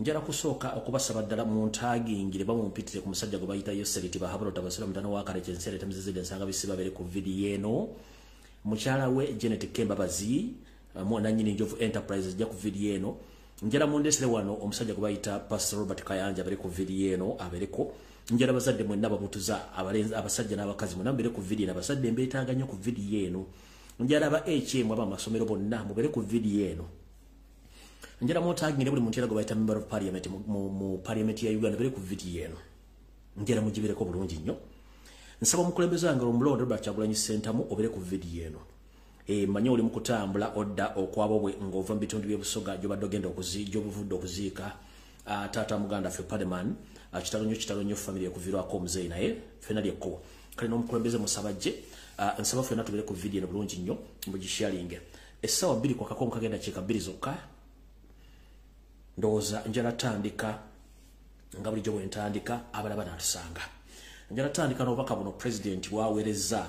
Njala kusooka okubasaba ddala muntagingire bamumpitire ku musajja gwe bayita Yoseri Tibahabura Tabasira mutano wa Kale Kyensere Tamizizide Nsanga Bisiba bere ku vidiyo eno. Mukyala we Janet Kembabazi mwananyini Njovu Enterprises ja ku vidiyo eno. Njala mundesere wano omusajja gwe bayita Pastor Robert Kayanja bere ku vidiyo eno abereko. Njala bazadde mwenna babutuza abalenzi abasajja n'abakazi mwenna mbere ku vidiyo eno, abasajja mbeetaaga nnyo ku vidiyo eno. Njala aba HM aba amasomero bonna mubere ku vidiyo eno. Njala mutagingire buli muntu era gwe bayita member of parliament mu parliament ya Uganda bere ku vidiyo eno. Njala mugibireko bulungi nnyo. Nsaba omukulembeze wange omulonde Robert Kyagulanyi Ssentamu obere ku vidiyo eno. Manye oli mu kutambula odda okwabobwe ng'ova mu bitundu by'e Busoga gy'obadde ogenda gy'obuvudde okuziika taata muganda ffe Pademan. Kitalo nnyo family ekuviirwako omuzeeyi naye ffenna lyekko. Kale n'omukulembeze musabajje, nsaba ffenna tubere ku vidiyo eno bulungi nnyo mugisharinge. Essaawa 2 kwakako nkagenda dakiika 2 zokka. Ndowooza njala tandika nga bulijjo bwe ntandika abalaba n'atusanga. Njala tandika n'obubaka buno president bw'aweerezza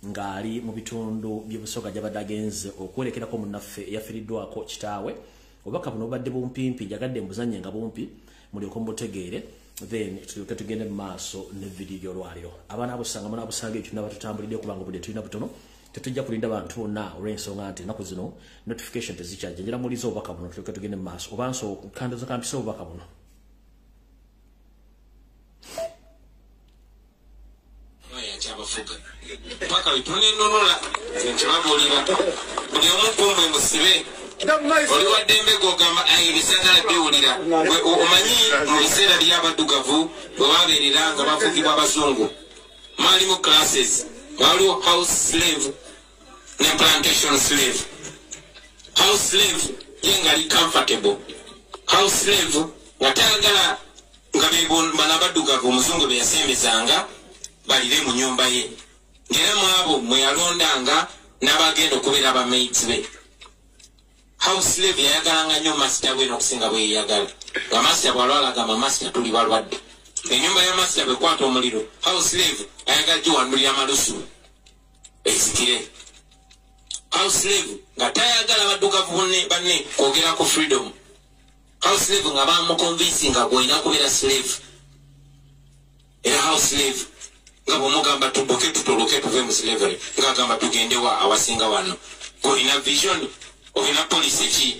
ng'ali mu bitundu by'e Busoga gy'abadde agenze okwerekerako munnaffe eyafiiriddwako kitaawe. Obubaka buno bubadde bumpimpi, njagadde mbuzannye nga bumpi mulyoke mubutegeere, then tulyoke tugende mu maaso ne vidiyo y'olwaliro. Abaana abusanga munaabusanga ekyo tunaba tutambulidde kubanga obudde tulina butono. Tetujja kulinda bantu bonna olw'ensonga nti ennaku zino notification tezikyajja. Njala muwulize obubaka buno tulyoke tugende mu maaso. Oba kandoza kampise obubaka buno. Kyabafuga paka wetunenunula nkibabuulira buli omu kumwe musibe oli waddembe gogamba ebisagala biwulira. Omanyi mu biseera by'abaddugavu bwe babeerera nga bafugibwa abazungu mwalimu classes, waliwo house slave ne plantation slave. House slave ye nga ali comfortable, house slave nga tayagala nga bano abaddugavu omuzungu be yasembezanga balire mu nnyumba ye, ng'era mu abo mwe yalondanga n'abagenda okubeera abamates be. House slave yayagalanga nnyo masita we n'okusinga bwe yeeyagala. Nga masita bw'alwala agamba masita tuli balwadde. Ennyumba ya masita bw'ekwata omuliro, house slave ayagala giwandulira amalusu ezikire. House slave nga tayagala baddugavu banne kwogera ku freedom. House slave nga bamukonvinsi nga gw'olina kubeera slave. Era house slave nga bw'omugamba tubuke tutoloke tuve mu slavery, ng'agamba tugende wa awasinga wano. Olina vision, olina policy ki?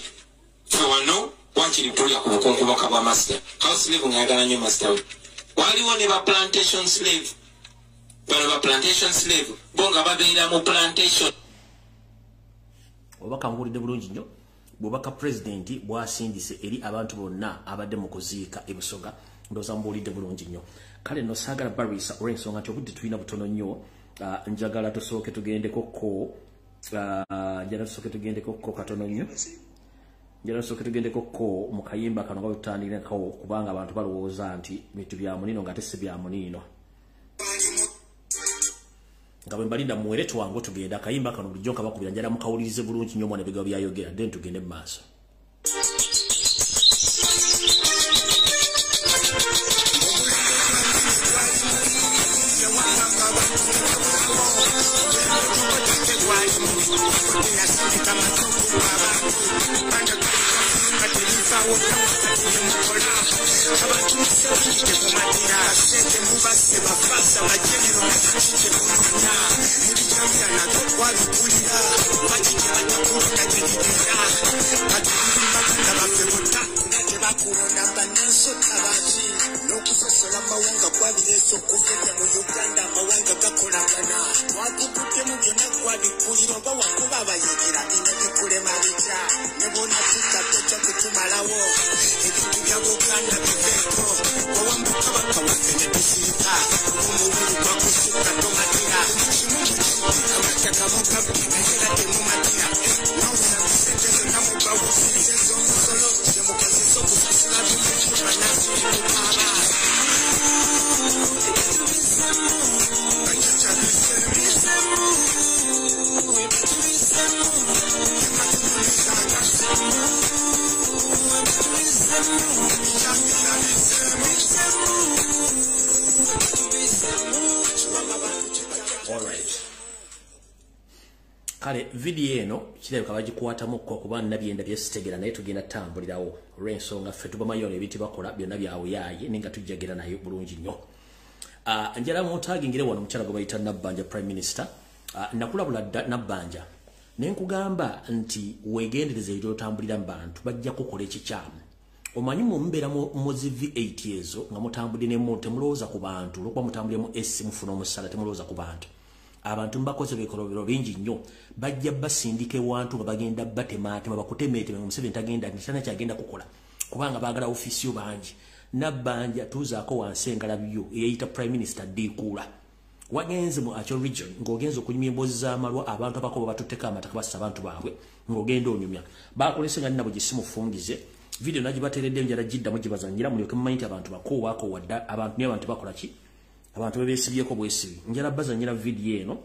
Ffe wano wakiri tulya ku bukunkumaka bwa master. House slave ng'ayagala nnyo master we. Waliwo ne ba plantation slave. Bano ba plantation slave bo nga babeera mu plantation. Obubaka mbuulidde bulungi nnyo. Bw'obubaka pulezidenti bw'asindise eri abantu bonna abadde mu kuziika e Busoga. Ndowooza mbuulidde bulungi nnyo. Kale nno saagala balwisa olw'ensonga nti obudde tulina butono nnyo. Njagala tusooke tugendekoko, njagala tusooke tugendekoko katono nnyo. Njagala tusooke tugendekoko mu kayimba kano nga bwe tutandikirako, kubanga abantu balowooza nti bintu bya muniino ng'ate si bya muniino. Nga bwe mbalinda muwere twangu tugenda. Akayimba kano bulijjo nkabakubira, njagala mukawulirize bulungi nnyo omwana ebigambo by'ayogera, then tugende mu maaso. Kale video eno kirabika bagikwatamu ko kuba nabyenda byesitegera naye tugenda tambulirawo olw'ensonga ffe tubamanyi ebintu bakola byonna byawuyaaye naye nga tujjagera nayo bulungi nnyo. Njala muntagingire wano omukyala gwe bayita Nabbanja Prime Minister. Nakulabula dda Nabbanja ne nkugamba nti weegendereze ebyotambulira mu bantu bajja kukola ekikyamu. Omanyi mumbeera mu zi V8 ezo nga mutambudde ne temulowooza ku bantu, olwokuba mutambulire mu S mufuna omusala temulowooza ku bantu. Abantu mbakoze bikolobero bingi nnyo, bajja basindika ewantu nga bagenda batemaatema bakutemeeteme nga Museveni tagenda tana kyagenda kukola kubanga baagala ofiisi yo bangi. Nabbanja tuuzaako wansi engalabi yo eyeyita Prime Minister Dikuula. Wagenze mu Acholi region ng'ogenza okunyumya emboozi z'amalwa abantu abakobo batutteko amataka bassa abantu baabwe ng'ogenda onyumya. Baakulese nga nina bwe gisimufungize video nagibateeredde njala giddamu gibazannyira mulyoke mumanyi nti abantu bakoowaakoowa dda abantu naye abantu bakola ki? Abantu bebeesibyeko bwesibi. Njala bazannyira video eno.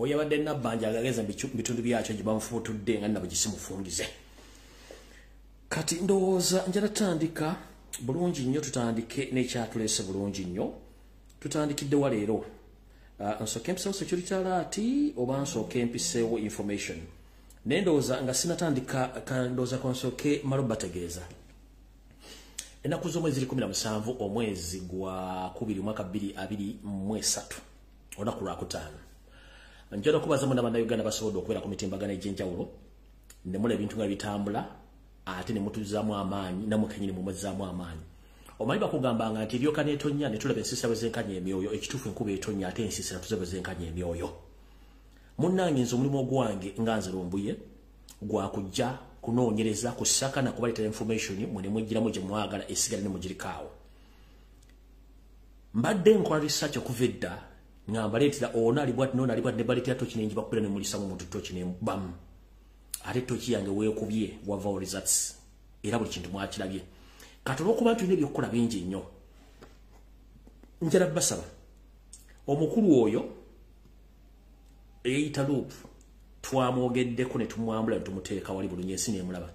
Oyo abadde Nabbanja agageza bitundu byakyo gye bamufuutudde nga nabwe gisimufungize. Kati ndowooza njala tutandika bulungi nnyo, tutandike n'ekyatuleese bulungi nnyo. Tutandikidde wa leero? Nsooke mpiseewo security alert oba nsooke mpiseewo information? Naye ndowooza nga sinatandika, ndowooza konsooke malo bategeeza. Ennaku z'omwezi 17 omwezi gwa 2 mwaka 2023 olunaku lwakutaano. Njala okubaza mwenna Bannayuganda basobodde okubeera ku mitimbagano egy'enjawulo ne mulaba ebintu nga bitambula ate ne mutuzzaamu amaanyi nammwe kennyini mumuzzaamu amaanyi. Omanyi bakugambanga nti eryoka n'etonnya ne tulaba ensiisira bwe zenkanya emyoyo, ekituufu enkuba etonnya ate ensiisira tuze bwe zenkanya emyoyo. Munnange nze omulimu ogwange nga nze Lumbuye gwa kujja kunoonyereza kusaka na kubaleetera information mwe ne mweggyiramu gye mwagala esigale ne mugirikaawo. Mbadde nkola research okuva edda nga mbaleetera ono ali bwati n'ono ali bwati ne baleetera toki ne ngibakubira ne mulisamu omuntu toki ne bamu. Ate toki yange weekubye wavaawo results era buli kintu mwakirabye. Kati olw'okuba tulina ebyokukola bingi nnyo, njala basaba omukulu oyo eyeyita Loop twamwogeddeko ne tumwambula ne tumuteeka wali bulungi ensi n'emulaba.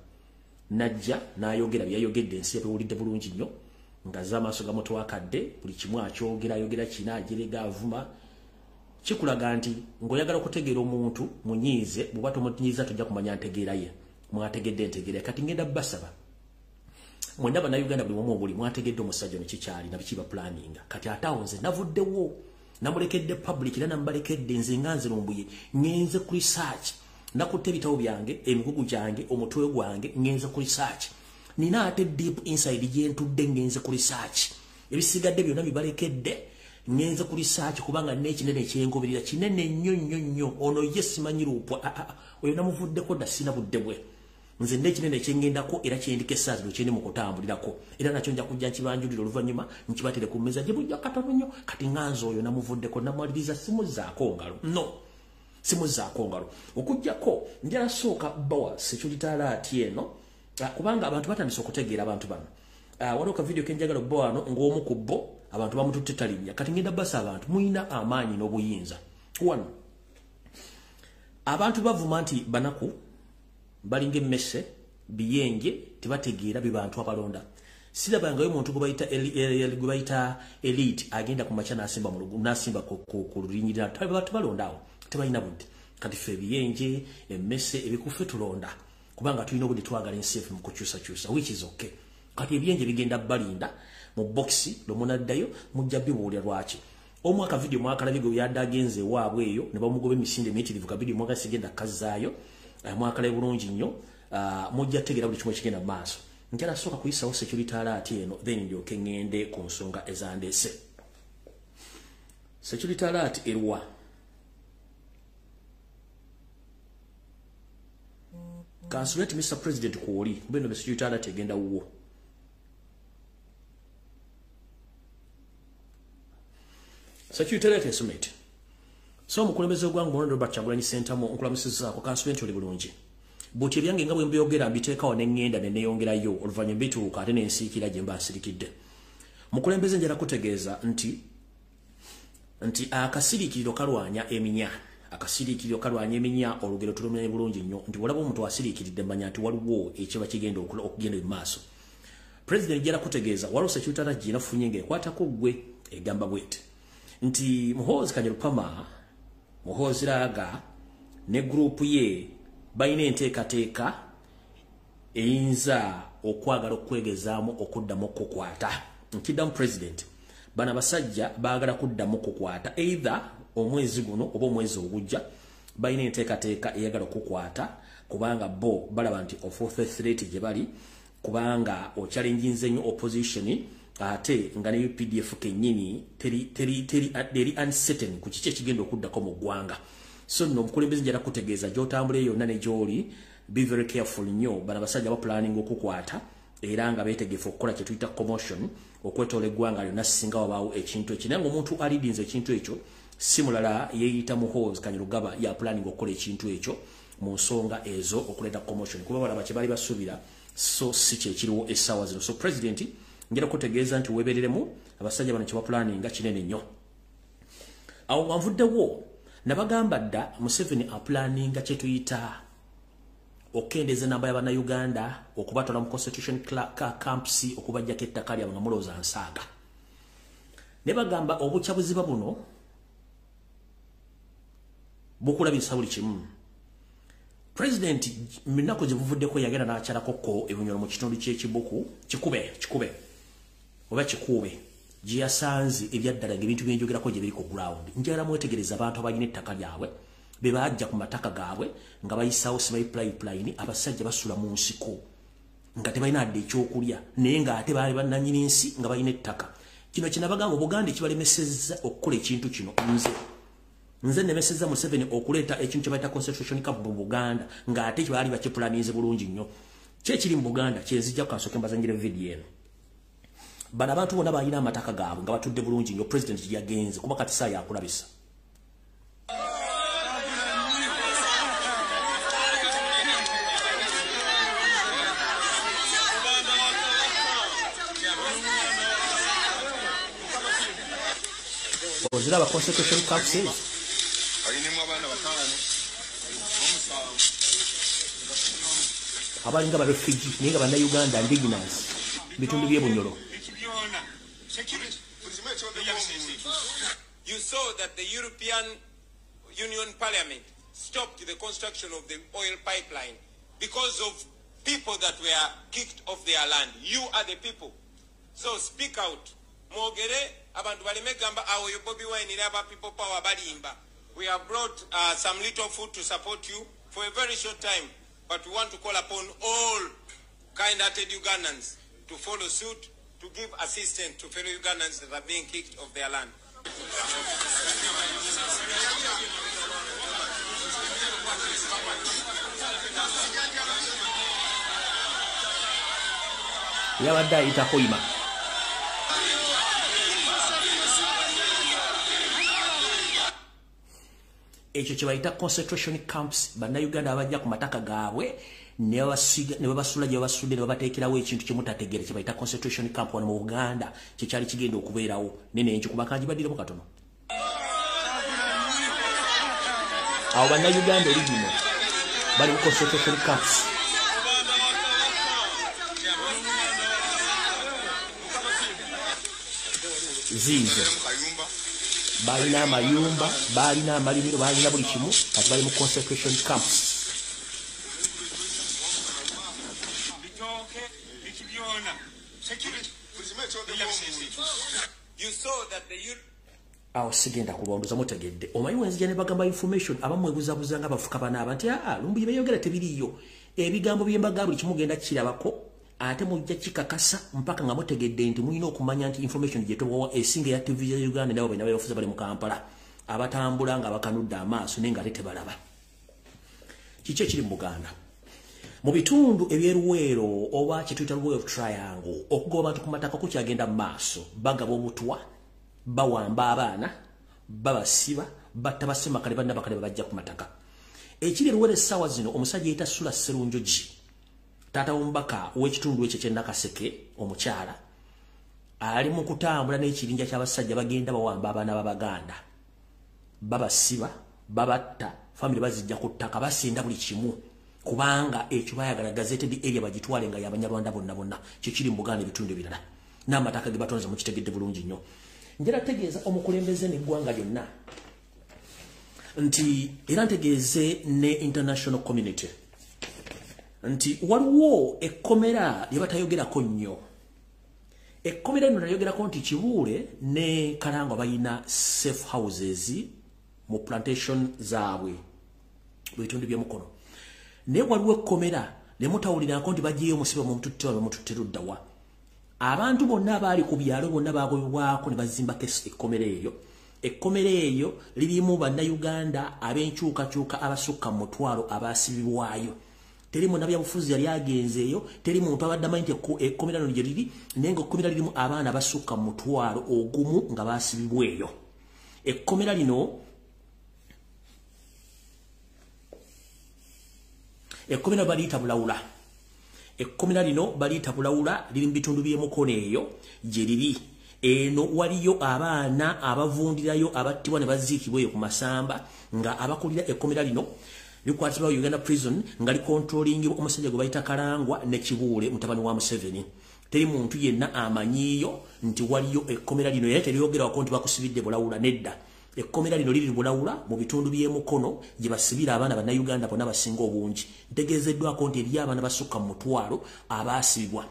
Najja n'ayogera bye yayogedde ensi yabiwulidde bulungi nnyo nga z'amaaso gamutwakadde buli kimu akyogera ayogera kina ajerega avuma. Kikulaga nti ng'oyagala okutegeera omuntu munyiize, bw'oba tomunyiiza tojja kumanya ntegeera ye. Mwategedde entegeera. Kati ngenda basaba mwenna Bannayuganda buli wamu obuli mwategedde omusajja ono kikyali na biki baplaninga. Kati ate awo nze navuddewo namulekedde public era namubalekedde nze nga nze Lumbuye ngenze ku research, nakutte ebitabo byange, emigugu gyange, omutwe gwange, ngenze ku research. Nina ate deep inside gye ntudde ngenze ku research. Ebisigadde byonna bibalekedde ngenze ku research kubanga n'ekinene ekyengoberera kinene nnyo nnyo nnyo. Ono ye simanyi Lupwa, oyo namuvuddeko dda sina budde bwe. Nze n'ekinene ekyengendako era kyendika essaazi lwe kyendi mu kutambulirako era nakyo nja kujja nkibanjulira oluvannyuma nkibatere ku mmeeza gye bujja katono nnyo. Kati nga nze oyo namuvuddeko namumaliriza simuzzaako ngalo, no simuzzaako ngalo. Okuggyako njala sooka bawa security alert eno kubanga abantu batandise okutegeera abantu bano. Waliwo ka video kenjagala obba wano ng'omu ku bo abantu bamututte talinnya. Kati ngenda basa abantu mulina amaanyi n'obuyinza. One, abantu bavuma nti banaku balinga emmese biyenje tebategeera be bantu abalonda. Sirabangayo omuntu gwe bayita elite agenda ku makya n'asimba n'asimba ku lulinyirira tebalonda awo tebalina budde. Kati ffe ebiyenje emmese ebikufe tulonda kubanga tulina obudde twagala ensi yaffe mu kukyusakyusa, which is okay. Kati ebyenje bigenda balinda mu boxi lwomunaddayo mujja bibuulira lwaki. Omwaka video mwakalabye gwe yadde agenze ewaabwe eyo ne bamugoba emisinde emiyitirivu, ka video mwaka sigenda kazzaayo, mwakalabe bulungi nnyo, mujja tegeera buli kimu ekigenda mu maaso. Njala sooka kuyisawo security alert eno, then ndyoke ŋŋende ku nsonga ezandeese. Security alert eruwa? Kansuleti Mr. President kwoli, mbeno security alert egenda wuwo. Security alert esomete. So omukulembeze w'eggwanga Omulonde Robert Kyagulanyi Ssentamu, nkulamusizzaako, kansulenti oli bulungi. Buti ebyange nga bwe mbyogera mbiteekawo ne ŋŋenda ne neeyongerayo, oluvannyuma mbituuka ate ne nsiikira gye mba nsirikidde. Mukulembeze njala kutegeeza nti akasiriikiriro kalwanya eminya. Akasiriikiriro kalwanya eminya, olugero tulumanye bulungi nnyo nti bw'olaba omuntu asiriikiridde manya nti waliwo ekiba kigenda okugenda mu maaso. President njala kutegeeza waliwo security alert gye nafunye ng'ekwatako ggwe, egamba bw'eti nti Muhoozi Kainerugaba, Muhoozi Raga ne gurupu ye balina enteekateeka eyinza okwagala okwegezaamu okuddamu okukwata. Nkiddamu President, bano abasajja baagala kuddamu kukwata either omwezi guno oba omwezi ogujja. Balina enteekateeka eyagala okukwata kubanga bo balaba nti ofuuse threat gye bali, kubanga okyalenjinze nnyo opposition, ate nga ne UPDF kennyini teri uncertain ku kiki ekigenda okuddako mu ggwanga. So nno omukulembeze njala kutegeeza gy'otambula yonna ne gy'oli, be very careful nnyo. Bano abasajja bapulaninga okukwata era nga beetegefu okukola kye tuyita commotion okwetoola eggwanga lyonna singa wabaawo ekintu ekyo. Naye ng'omuntu alidinze ekintu ekyo si mulala, yeeyita Muhoozi Kainerugaba, ya planning okukola ekintu ekyo mu nsonga ezo okuleeta commotion, kuba balaba kye bali basuubira so si kye kiriwo essaawa zino. So President njala kutegeeza nti weebereremu, abasajja bano kye bapulaninga kinene nnyo. Awo nga nvuddewo, nabagamba dda Museveni apulaninga kye tuyita okukendeeza namba y'Abannayuganda, okubatwala mu concentration camps, okubajjako ettaka lyabwe nga mulowooza nsaaga. Ne bagamba obukyabuziba buno bukulabisa buli kimu. President minaku gye buvuddeko yagenda n'akyalako ko ebunyolo mu kitundu ky'ekibuku kikube oba kikuube gye yasanze ebyaddala ng'ebintu byenjogerako gye biri ku ground. Njagala mwetegereza abantu abalina ettaka lyabwe be bajja ku mataka gaabwe nga bayisaawo simanyi pipeline, abasajja basula mu nsiko nga tebalina adde ekyokulya, naye ng'ate baali bannannyini nsi nga balina ettaka. Kino kye nabagamba Obuganda ekibalemesezza okukola ekintu kino. Nze nnemesezza Museveni okuleeta ekintu kye bayita concentration camp mu Buganda ng'ate baali bakipulanize bulungi nnyo. Ki ekiri mu Buganda kyenzijja kansooke mbazannyire vidiyo eno. Bano abantu bonna balina amataka gaabwe nga batudde bulungi nnyo. President yagenze kuba kati saa yakulabisa. Oziraba concentration camps ezo? Abalinga ba refugee naye nga Bannayuganda indigenous bitundu by'e Bunyoro. You saw that the European Union Parliament stopped the construction of the oil pipeline because of people that were kicked off their land. You are the people. So speak out. Mwogere abantu baleme gamba awo yo Bobi Wine era aba people power balimba. We have brought some little food to support you for a very short time, but we want to call upon all kind-hearted Ugandans to follow suit, to give assistance to fellow Ugandans that are being kicked off their land. Yabadde ayita Hoima. Ekyo kye bayita concentration camps. Bannayuganda abajja ku mataka gaabwe ne babasula gye babasudde ne babateekerawo ekintu kye mutategeera kye bayita concentration camp wano mu Buganda, kye kyali kigenda okubeerawo. Nene nkikuba kanjibaddiremu katono. Awo Bannayuganda original bali mu concentration camps. Ziizo balina amayumba, balina amalimiro, balina buli kimu, kati bali mu concentration camps. Awo sigenda kubanduza mutegedde. Omanyi wenzija ne bagamba information abamu ebuzabuza nga bafuka banaaba nti aa lumbu bye yogera tebiriyo. Ebigambo bye mbaga buli kimu genda kirabako Ate mujja kikakasa mpaka nga mutegedde nti mulina okumanya nti information gye tubawa esinga ya TV ya Uganda nabo bena bafuza bali mu Kampala abatambula nga bakanudde amaaso naye nga ate tebalaba. Kiki ekiri mu Buganda? Mu bitundu eby'eruweero oba kye tuyita Luweero Triangle, okugoba abantu ku mataka kukyagenda mu maaso. Bagaba obutwa, bawamba abaana, babasiba, batta bassemakale bannabakale babajja ku mataka. Ekiri Luweero essaawa zino, omusajja yeyita Sula Sserunjogi, taata w'omubaka w'ekitundu ekyo ky'e Nakaseke, omukyala ali mu kutambula n'ekibinja ky'abasajja bagenda bawamba abaana b'Abaganda, babasiba, babatta, famire bazijja ku ttaka, basinda buli kimu, kubanga ekyo bayagala gazetted area bagitwale nga y'Abanyarwanda bonna bonna. Kye kiri mu Buganda, ebitundu ebirala n'amataka ge batonze mukitegedde bulungi nnyo. Njagala tegeeza omukulembeze n'eggwanga lyonna nti era ntegeeze ne international community nti waliwo ekkomera lye batayogerako nnyo. Ekkomera lino nayogerako nti Kibuule ne Kalangwa balina safe houses mu plantation zaabwe mu bitundu by'Emukono, naye waliwo ekkomera ne mutawulirako nti bagiyeyo omusibe bamututte, bamututte luddawa. Abantu bonna abaali ku byalo bonna bagobebwako ne bazimbako ekkomera eryo. Ekkomera eryo lirimu Bannayuganda ab'enkyukakyuka abasukka mu 10,000 abaasibibwayo. Teri munnabyabufuzi yali agenzeeyo, teri muntu abadde amanyi nti ekkomera lino gye liri, naye nga ekkomera lirimu abaana abasukka mu 10,000 nga baasibibwa eyo. Ekkomera lino, ekkomera baliyita Bulawula. Ekkomera lino baliyita Bulawula, liri mu bitundu by'Emukono eyo gye liri. Eno waliyo abaana abavundirayo, abattibwa ne baziikibwa eyo ku masamba, nga abakulira ekkomera lino likwatibwa Uganda Prison, nga licontrollingibwa omusajja gwe bayita Kalangwa ne Kibuule mutabani wa Museveni. Teri muntu yenna amanyiiyo nti waliyo ekkomera lino, era teryogerwako nti bakusibidde Bulawula, nedda. Ekkomera lino liri Bulawula mu bitundu by'Emukono gye basibira abaana Bannayuganda bonna basinga obungi. Ntegeezeddwako nti eriyo abaana basukka mu 10,000 abaasibibwa,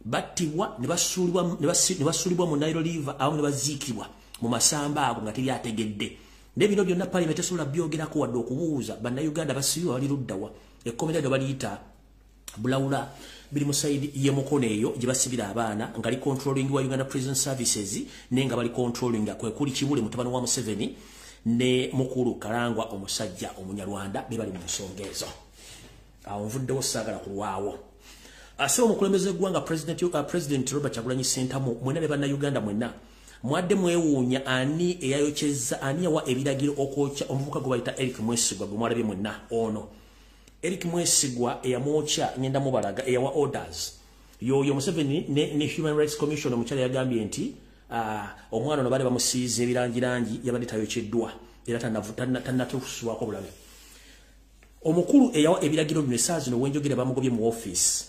battibwa ne basuulibwa mu Nile River, awamu ne baziikibwa mu masamba ago nga teri ategedde. Naye bino byonna Parliament tesobola byogerako wadde okubuuza Bannayuganda basibibwa bali luddawa. Ekkomera lino baliyita Bulawula, biri mu side y'Emukono eyo gye basibira abaana, nga li controlling wa Uganda Prison Services, naye nga bali controlling kwe kuli Kibuule mutabani wa Museveni ne mukulu Kalangwa omusajja Omunyarwanda, be bali mu nsonga ezo. Awo nvuddewo, saagala kulwawo. Ase omukulembeze w'eggwanga President Robert Kyagulanyi Ssentamu, mwenna ne Bannayuganda mwenna mwadde mwewuunya ani eyayokyezza, ani yawa ebiragiro okwokya omuvubuka gwe bayita Eric Mwesigwa gwe mwalabye mwenna. Ono Eric Mwesigwa eyamwokya ngenda mubalaga eyawa orders yoyo Museveni ne Human Rights Commission. Omukyala yagambye nti omwana ono baali bamusiize ebirangirangi, yabadde tayokyeddwa era tannatuusibwako bulabe. Omukulu eyawa ebiragiro bino, essaawa zino wenjogera bamugobye mu office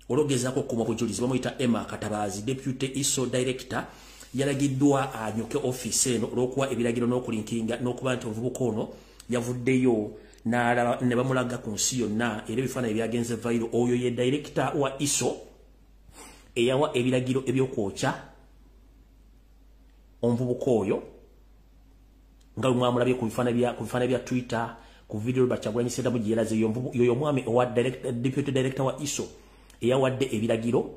olwogezaako okukuuma bujulizi. Bamuyita Emma Katabazi, deputy ISO director. Yalagiddwa anyoke office eno olw'okuwa ebiragiro n'okulinkinga n'okuba nti omuvubuka ono yavuddeyo ne bamulaga ku nsi yonna, era ebifaananyi byagenze viral. Oyo ye director wa ISO eyawa ebiragiro ebyokwokya omuvubuka oyo, nga bwe mwamulabye ku bifaananyi bya Twitter, ku video Kyagulanyi Ssentamu gye yalaze. Yoyo omwami owa deputy director wa ISO eyawadde ebiragiro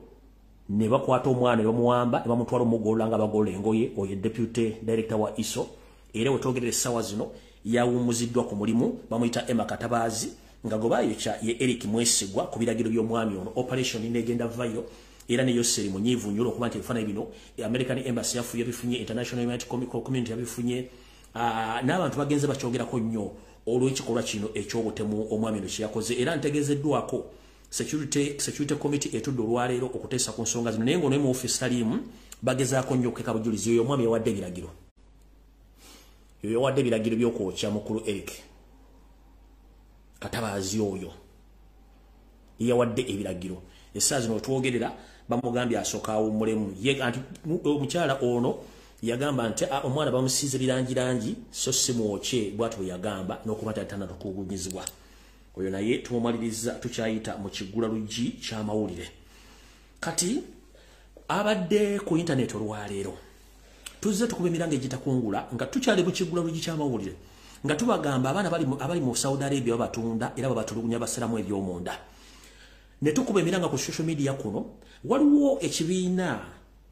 ne bakwata omwana ne bamuwamba ne bamutwala omugolola nga bagolola engoye. Oyo deputy director wa ISO, era wetwogerera essaawa zino yawummuziddwa ku mulimu. Bamuyita Emma Katabaazi, nga gwe baayokya ye Eric Mwesigwa ku biragiro by'omwami ono. Operation negenda viral, era ne Yoseri munyiivu nnyo olwokuba nti ebifaananyi bino American Embassy yafu yabifunye, international humanitarian community yabifunye, n'abantu bagenze bakyogerako nnyo olw'ekikolwa kino eky'obutemu omwami ono kye yakoze. Era ntegeezeddwako security committee etudde olwaleero okuteesa ku nsonga zino, naye ng'ono mu office taliimu, bagezaako nnyo okukeka bujulizi. Oyo omwami yawadde ebiragiro, oyo yawadde ebiragiro by'okwokya mukulu Eric Katabaazi, oyo yawadde ebiragiro. Essaawa zino otwogerera bamugambye asooka awummulemu. Ye anti omukyala ono yagamba nti omwana bamusiize birangirangi so si mwokye, bw'atyo bwe yagamba, n'okuba tanatukugunyizibwa. Oyo naye tumumaliriza, tukyayita mu kiggula luggi ky'amawulire. Kati abadde ku internet olwaleero tuzze tukuba emiranga egitakungula nga tukyali mu kiggula luggi ky'amawulire, nga tubagamba abaana abali mu Saudi Arabia babatunda era babatulugunya, basalamu ebyomunda. Ne tukuba emiranga ku social media kuno, waliwo ekibiina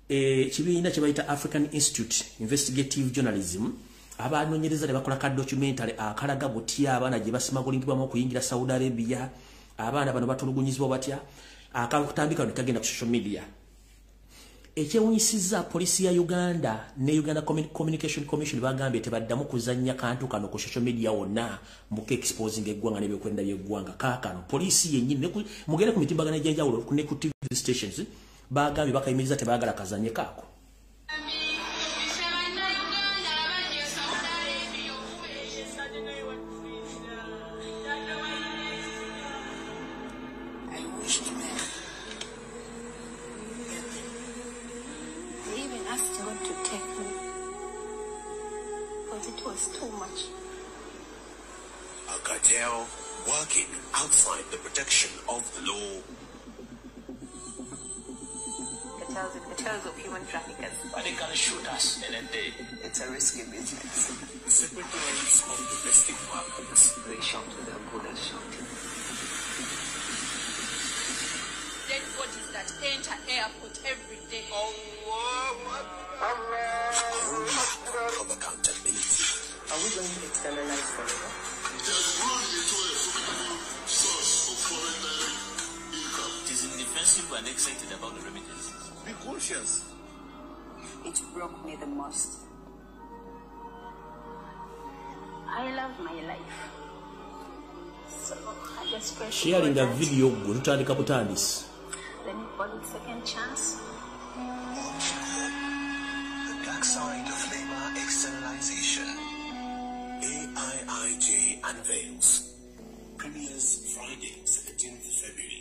kye bayita African Institute Investigative Journalism, abanoonyereza ne bakola ka documentary akalaga butya abaana gye basimagulingibwamu okuyingira Saudi Arabia, abaana bano batulugunyizibwa batya, akatambika ne kagenda ku social media. Ekyewunyisizza poliisi ya Uganda ne Uganda Communication Commission bagambye tebaddamu kuzannya kantu kano ku social media wonna muke exposing eggwanga n'ebyokwerinda by'eggwanga. Kaakano poliisi yennyini mugende ku mitimbagano egy'enjawulo ne ku TV stations bagambye bakayimiriza tebaagala kazannye kaako. A cartel working outside the protection of the law. Cartels of human traffickers. But they can shoot us any day. It's a risky business. Separate lines of domestic violence. They shot with their bullets shot. Dead bodies that enter airport every day. A whole lack of accountability. Are we going to externalize forever? Source of foreign direct income. It is indefensible and excited about the remittances. Be cautious. It broke me the most. I love my life. So I just pray. Sharing a video tutandika butandisi. Let me call it second chance. The dark side of labor externalization. AIIJ unveils. Premieres Friday, 17th February.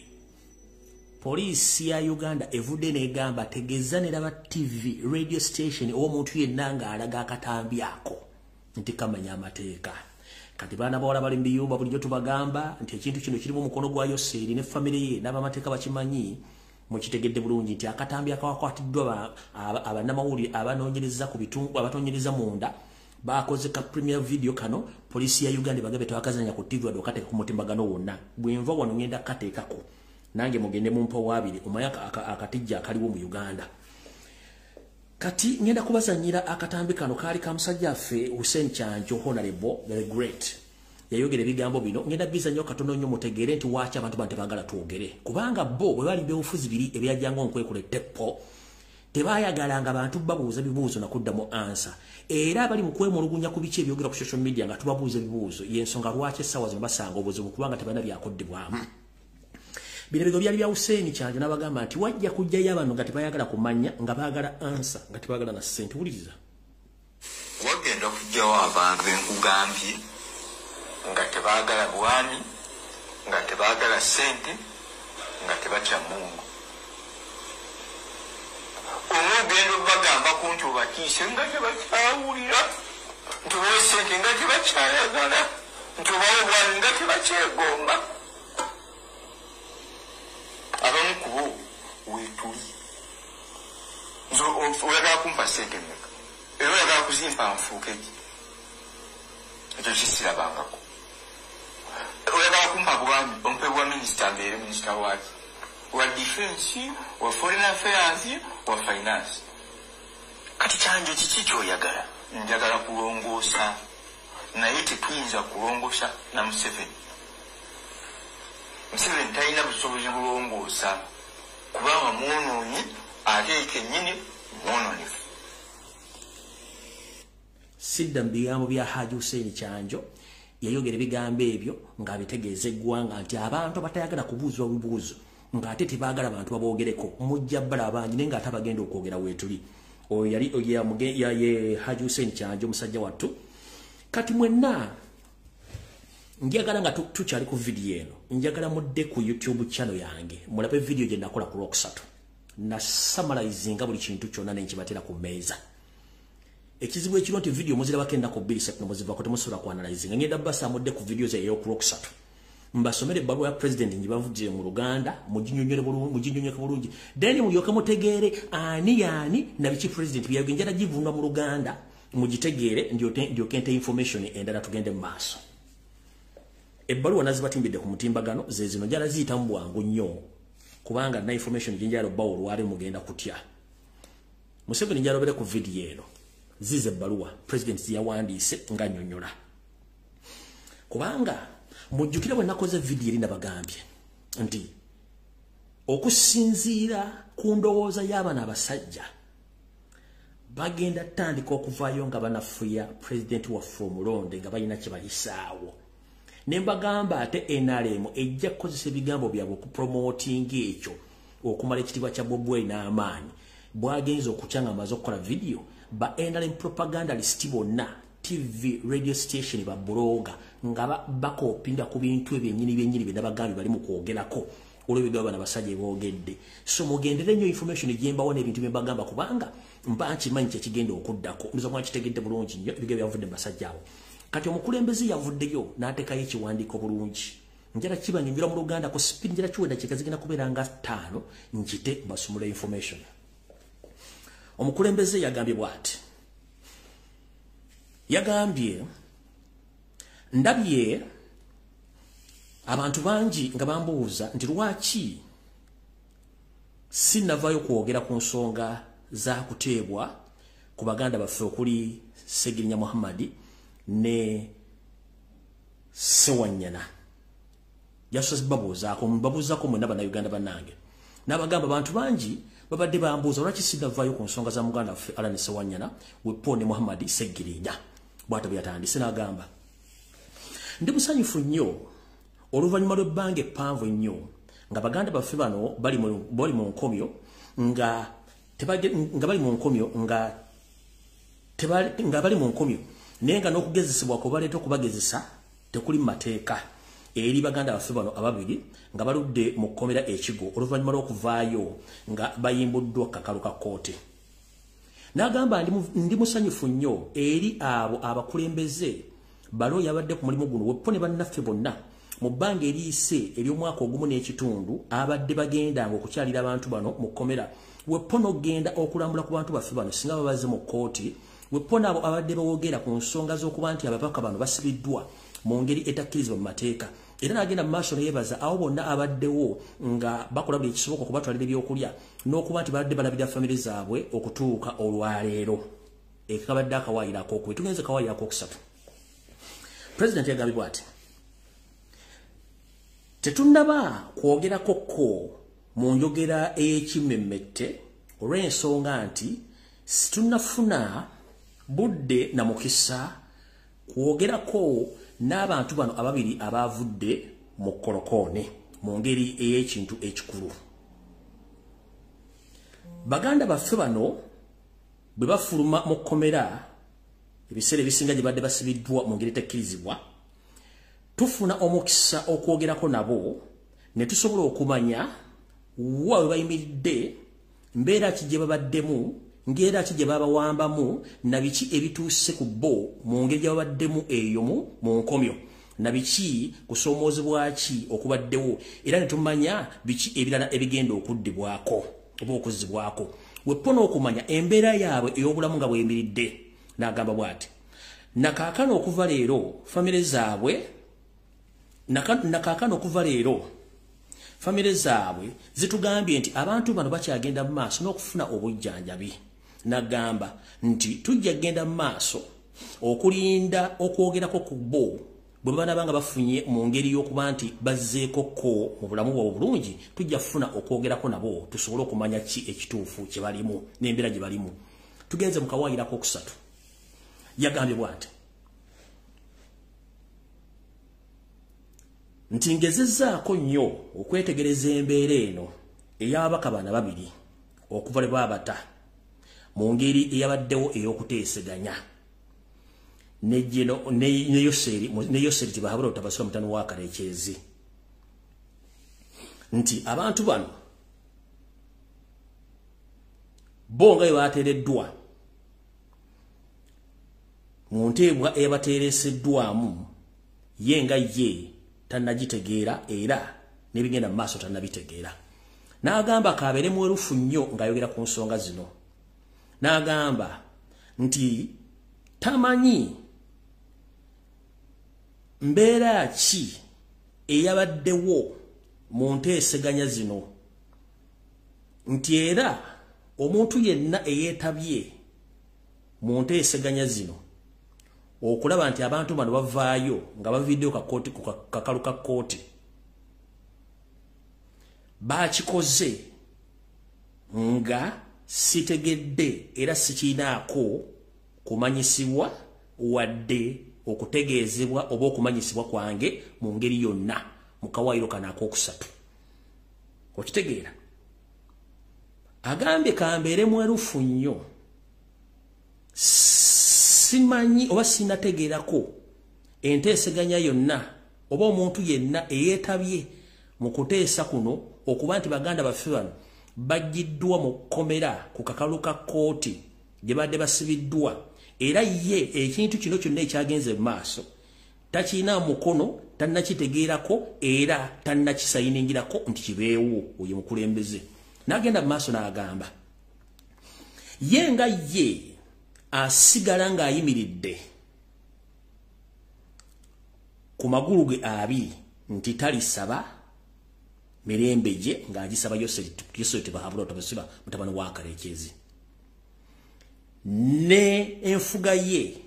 Poliisi ya Uganda evudde n'egamba tegeeza neraba TV, radio station omuntu yenna ng'alaga akatambi ako nti kamanya amateeka. Kati baana bawala bali mu biyumba bulijjo tubagamba nti ekintu kino kirimu omukono gwa Yoseeri ne famire ye n'abamateeka bakimanyi, mukitegedde bulungi nti akatambi akakwatiddwa abannamawulire abanoonyereza ku bitundu abatoonyereza munda bakoze ka premier video kano. Poliisi ya Uganda bagabe tewakazanya ku TV wadde okateeka ku mutimbagano wonna. Bwenva wano ngenda kateekako nange mugende mumpa wabiri omanye akatijja akaliwo mu Uganda. Kati ngenda kubazanyira akatambi kano kaali ka musajja affe Hussein Kyanjo Honorable the Great. Yayogera ebigambo bino, ngenda bizanyo katono nnyo mutegeere nti waaki abantu bano tebaagala twogere, kubanga bo bwe bali byobufuzi biri ebyajjanga onkwekula etteppo tebayagalanga bantu babuuza bibuuzo na kuddamu ansa. Era abali mu kwemulugunya ku biki ebyogera ku social media nga tubabuuza ebibuuzo, y'ensonga lwaki essaawa zino basanga obuzibu kubanga tebalina byakoddebwamu. Bino bigo byali bya Hussein Kyanjo n'abagamba nti wajja kujjayo abantu nga tebayagala kumanya, nga baagala ansa, nga tebaagala na ssente. Wuliriza. Wagenda kujjawo abantu benkugambye nga tebaagala bwami, nga tebaagala ssente, nga tebatya Mungu. Omugendo bagambako nti obatiise nga tebakyawulira, nti obawe ssente nga tebakyayagala, nti obawe obwami nga tebakyegomba. Abamu ku bo weetuli. Nze oyagala kumpa ssente mmeka? Era oyagala kuzimpa nfuuke ki? Ekyo kisirabangako. Oyagala kumpa bwami, ompe bwa minisita mbeere minisita waaki? Wa defense, wa foreign affairs, wa finance. Kati Kyanjo kiki ky'oyagala? Njagala kulongoosa, naye tetuyinza kulongoosa na Museveni. Museveni talina busobozi bulongoosa kubanga mwonoonyi ate kennyini mwononefu. Sidda mu bigambo bya Haji Hussein Kyanjo yayogera ebigambo ebyo ng'abitegeeza eggwanga nti abantu abatayagala kubuuzibwa bibuuzo ng'ate tebaagala bantu baboogereko mujja bbala abangi naye ng'ate abagenda okwogera weetuli. Oyo yali ye Haji Hussein Kyanjo musajja wattu. Kati mwenna njagala nga tukyali ku video eno, njagala mudde ku YouTube channel yange mulabe video gye nakola ku Lwokusatu. Na summarizinga buli kintu kyonna ne nkibatera ku mmeeza. Ekizibu ekiriwo nti video muzirabako ennaku 2 sekuno muzivako temusobola ku analyzinga. Ngenda bbasa mudde ku video ey'oku Lwokusatu mbasomere ebbaluwa ya president ngibavugire mu Luganda, muginyonnyole bulungi, then mulyoke mutegeere ani yaani na biki president byayogera. Njagala givunwa mu Luganda mugitegeere, ndyoke nte information endala tugende mu maaso. Ebbaluwa nazibatimbidde ku mutimbagano ze zino, njala ziyitamu bwangu nnyo. Kubanga na information jinjalo bawo olwali mugenda kutya. Museveni njalobere ku video eno. Zize ebbaluwa president yawandiise nga nnyonnyola. Kubanga mujjukire bwe nakoze video eri nabagambye nti okusinziira ku ndowooza y'abana abasajja bagenda tandika okuvaayo nga banafuya president waffe omulonde nga balina kye bayisaawo. Ne mbagamba ate NRM ejja kukozesa ebigambo byabwe okupromotinga ekyo okumala ekitiibwa kya Bobi Wine n'amaanyi. Bwagenze okutya nga amaze okukola video, ba NRM propagandalist bonna, TV, radio station, ba blogger nga bakopinga ku bintu ebyennyini byennyini bye nabagambye bali mu kwogerako olw'ebigambo bano abasajja boogedde. So mugendere nnyo information gyembawo n'ebintu bye mbagamba kubanga mba nkimanyi kye kigenda okuddako. Ndowooza mwakitegedde bulungi nnyo ebigambo byavudde mu basajja abo. Kati omukulembeze yavuddeyo n'ateekayo ekiwandiiko bulungi. Njala kibanyonyola mu Luganda ku speed, njala kiweda kikazigenda kubeera nga 5 nkite basumula information. Omukulembeze yagambye bw'ati. Yagambye ndabye abantu bangi nga bambuuza nti lwaki sinnavaayo kwogera ku nsonga za kuteebwa ku baganda baffe okuli Ssegirinya Muhammad ne Ssewanyana. Yasoose babuuzaako mwenna Bannayuganda bannange. N'abagamba abantu bangi babadde bambuuza lwaki sinnavaayo ku nsonga za muganda waffe Allan Ssewanyana wepo ne Muhammad Ssegirinya. Bw'atyo bwe yatandise n'agamba, ndi musanyufu nnyo oluvannyuma lw'ebbanga eppanvu ennyo nga baganda baffe bano bali mu nkomyo nga bali mu nkomyo naye nga n'okugezesebwa kwe baleeta okubagezesa tekuli mu mateeka eri baganda baffe bano ababiri nga baludde mu kkomera ekigo oluvannyuma lw'okuvaayo nga bayimbuddwa kakalu ka kkooti. N'agamba ndi musanyufu nnyo eri abo abakulembeze balo yabadde ku mulimu guno wepo ne bannaffe bonna mu bbanga eriyise ery'omwaka ogumu n'ekitundu abadde bagendanga okukyalira abantu bano mu kkomera, wepo n'okugenda okulambula ku bantu baffe bano singa babaze mu kkooti, wepo n'abo abadde bawogera ku nsonga z'okuba nti ababaka bano basibiddwa mu ngeri etakkirizibwa mu mateeka. Era n'agenda mu maaso ne yeebaza abo bonna abaddewo nga bakola buli ekisoboka okubatwalira ebyokulya n'okuba nti babadde balabirira famire zaabwe okutuuka olwaleero. Ekabadde akawaayiro akookubiri. Tugenze kawaayiro akookusatu. President yagambye bw'ati, tetunnaba kwogerako ko mu njogera ey'ekimmemmette olw'ensonga nti situnnafuna budde na mukisa kwogerako n'abantu bano ababiri abavudde mu kolokoone mu ngeri ey'ekintu ekikulu. Baganda baffe bano bwe bafuluma mu kkomera ebiseera ebisinga gye badde basibiddwa mu ngeri etekkirizibwa, tufuna omukisa okwogerako nabo ne tusobola okumanya wa we bayimiridde, mbeera ki gye babaddemu, ngera ki gye babawambamu, na biki ebituuse ku bo mu ngeri gye babaddemu eyo mu nkomyo, na biki kusoomoozebwa ki okubaddewo, era ne tumanya biki ebirala ebigenda okuddibwako oba okuzzibwako. Wepo n'okumanya embeera yaabwe ey'obulamu nga bweyimiridde. N'agamba bw'ati, nakaakano okuva leero famire zaabwe zitugambye nti abantu bano bakyagenda mu maaso n'okufuna obujjanjabi. N'agamba nti tujja kugenda mu maaso okulinda okwogerako ku bo bwe banaaba nga bafunye mu ngeri y'okuba nti bazzeeko ko mu bulamu bwabwe obulungi, tujja kufuna okwogerako nabo tusobole okumanya ki ekituufu kye balimu n'embeera gye balimu. Tugenze mu kawaayiro akookusatu. Yagambye bw'ati nti ngezezzaako nnyo okwetegereza embeera eno ey'ababaka bano babiri okuva lwe baabata mu ngeri eyabaddewo ey'okuteeseganya ne Yoseri Tibahabura Otabasula mutano wa Karekyezi, nti abantu bano bo nga bwe bateereddwa mu nteebwa eyabateereseddwamu ye nga ye tannagitegeera era n'ebigenda mu maaso tannabitegeera. N'agamba k'abeere mwerufu nnyo ng'ayogera ku nsonga zino. N'agamba nti tamanyi mbeera ki eyabaddewo mu nteeseganya zino Nti era omuntu yenna eyeetabye mu nteeseganya zino okulaba nti abantu bano bavaayo nga baviddeyo kakooti kakalu ka kkooti bakikoze nga sitegedde era sikiinaako kumanyisibwa wadde okutegeezebwa oba okumanyisibwa kwange mu ngeri yonna mu kawaayiro kano akookusatu. Okitegeera? Agambye kambeere mwerufu nnyo, simanyi oba sinategeerako enteeseganya yonna oba omuntu yenna eyeetabye mu kuteesa kuno okuba nti baganda baffe bano baggiddwa mu kkomera ku kakalu ka kkooti gye badde basibiddwa, era ye ekintu kino kyonna ekyagenze mu maaso takirina mukono, tannakitegeerako era tannakisayiningirako nti kibeewo. Oyo mukulembeze n'agenda mu maaso n'agamba ye nga ye asigala ng'ayimiridde ku magulu ge abiri nti talisaba mirembe gye ng'agisaba Yoseri Tibuhaburwa Tabasirwa mutabani wa Karekezi, ne enfuga ye